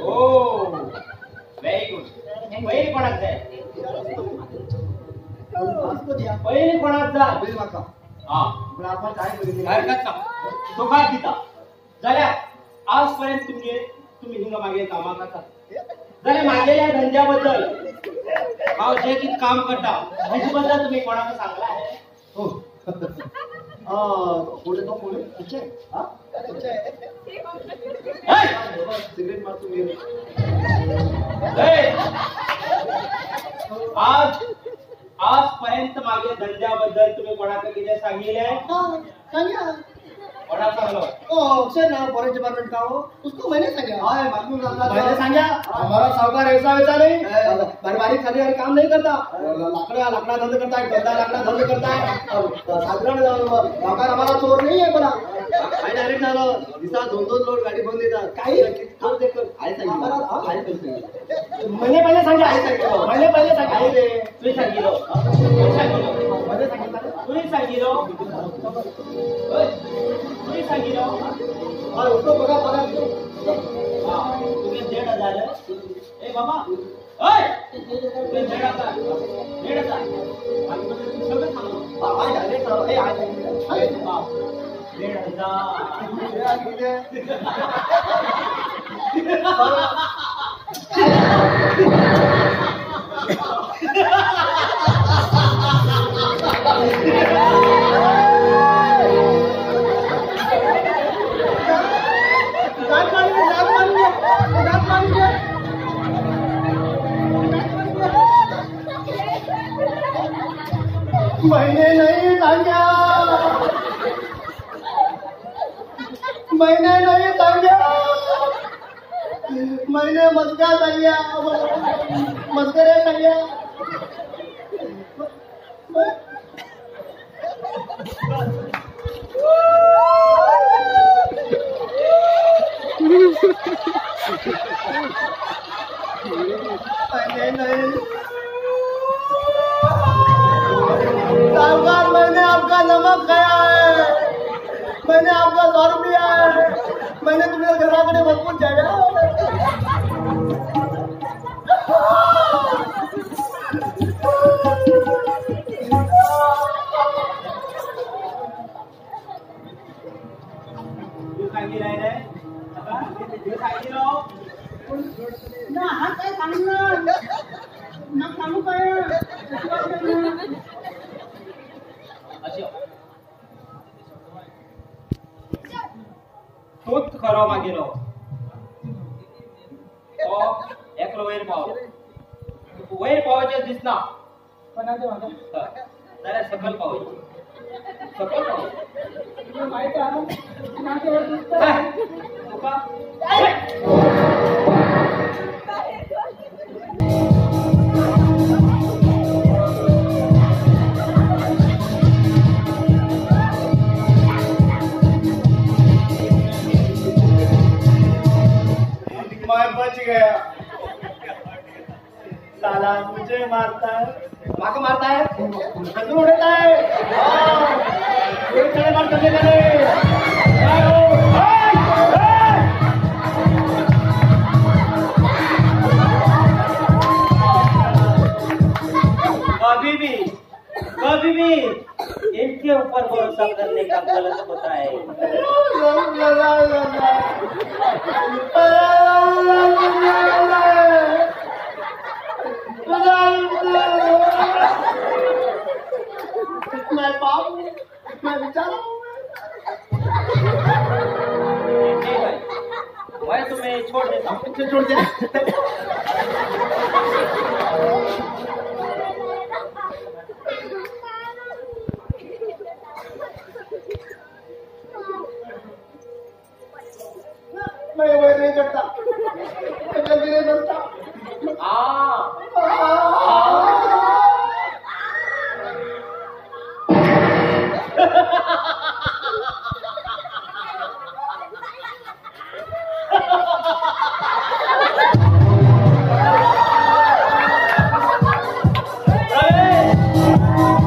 Speaker 2: हो व्हेरी गुड. पहिले कोणाक जाय? पहिले कोणाक जाय? हा हरकत ना, तो काय दिता जाल्यार आजपर्यंत तुमगे तुम्ही हिंगा मागे कामाक आसा जाल्यार मागेल्या धंद्या बद्दल हांव जे कितें काम करता हेजे बद्दल तुम्ही कोणाक सांगला?
Speaker 3: हो पुढे तो पुढे अच्छा हा सिगरेट मारतो मी.
Speaker 2: आज आजपर्यंत मागे धंद्याबद्दल तुम्ही कोणाक कितें सांगिल्लें? कोणाक सांगलो?
Speaker 1: ओ सर ना फॉरेस्ट डिपार्टमेंट का हो, उसको मैंने सांगा.
Speaker 3: हाय मालूम झाला,
Speaker 1: मैंने सांगा. हमारा साहूकार ऐसा वैसा नहीं, बारी खाली और काम नहीं करता. लाकड़ा लाकड़ा धंधा करता है, गद्दा लाकड़ा धंधा करता है. साधारण साहूकार हमारा चोर नहीं है. बोला
Speaker 4: आई डायरेक्ट झालं दिसा 2-2 लोड गाडी बंद येतात.
Speaker 1: काही
Speaker 4: आई सांगितलं, आई सांगितलं,
Speaker 1: मैंने पहिले सांगा, मैंने पहिले सांगा.
Speaker 2: तुम्ही सांगितलं,
Speaker 1: मैंने सांगितलं,
Speaker 2: तुम्ही सांगितलं, तुम्ही सांगितलं.
Speaker 1: और उसको बघा बघा
Speaker 2: तुम्ही 1500. ए बाबा ओय तुम्ही 1500 1500 सगळं सांगलो.
Speaker 1: आई डायरेक्ट ए आई सांगितलं.
Speaker 2: ना.
Speaker 1: कितें मैंने नहीं सांगा, मैंने नहीं सांगा, मैंने मस्का सांगा, मस्करे सांगा. मैंने नहीं साहूकार, मैंने आपका नमक खाया है, मैंने आपका दारू पिया है, मैंने तुम्हें घराकडे भरपूर जागा.
Speaker 6: ना हा काय सांगणार ना, सांगू काय.
Speaker 2: तोच खरो मागेलो तो एकलो वयर पावलो. वयर पावचें दिसना जाल्यार सकयल पावयचें, सकयल पावयचें तुका.
Speaker 3: मैं बच गया. साला मुझे मारता है,
Speaker 1: माको मारता है, तू उड़ता है. एक मार चले गए.
Speaker 5: कभी भी इनके ऊपर भरोसा करने का गलत होता है.
Speaker 1: मैं पाप हूँ, मैं बेचारा हूँ.
Speaker 2: नहीं भाई, मैं तुम्हें छोड़ देता हूँ.
Speaker 1: छोड़ दे. मैं वही नहीं करता, मैं जल्दी नहीं बनता.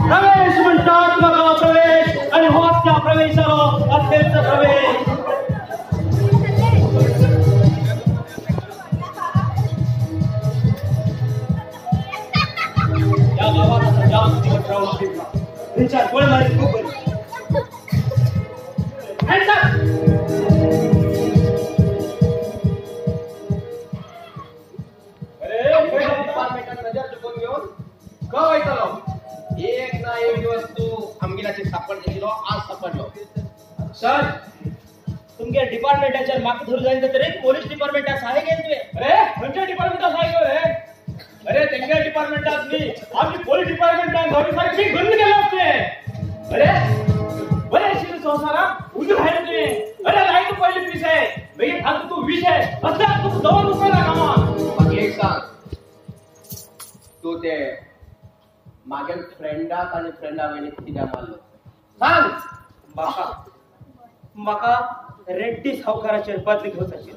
Speaker 2: प्रवेश म्हणतात बघा, प्रवेश. आणि होच त्या प्रवेशाला अत्यंत प्रवेश. या गावात आता जास्त दिवस राहून फिरला. त्यांच्या गोळीबारी खूप बरी.
Speaker 4: अरे नजर चुकून घेऊन वयतलो. एक ना एक दिवस तू आमगेल्याची सापड दिलो, आज सापडलो.
Speaker 2: सर, तुमच्या डिपार्टमेंटाच्या माग धरू जाईल तरी पोलीस डिपार्टमेंटा साहे गेले तुवे. अरे खंयच्या डिपार्टमेंटा साहे गेले रे? अरे तेंगे डिपार्टमेंटात न्ही, आमची पोलीस डिपार्टमेंटान धरू सारखी बंद केलं असते. अरे बरे आशिल्ले संवसाराक उजू भायर तुवें. अरे लायत पयली पीस आहे, मागीर घालता तूं विश आहे, असल्याक तुका दवर उपकारना कामाक.
Speaker 4: म्हाका एक सांग, तूं ते मागेल फ्रेंडाक आनी फ्रेंडा वयनी कित्याक मारलो सांग.
Speaker 2: म्हाका म्हाका रेड्डी सावकाराचेर बदली घेवचाची.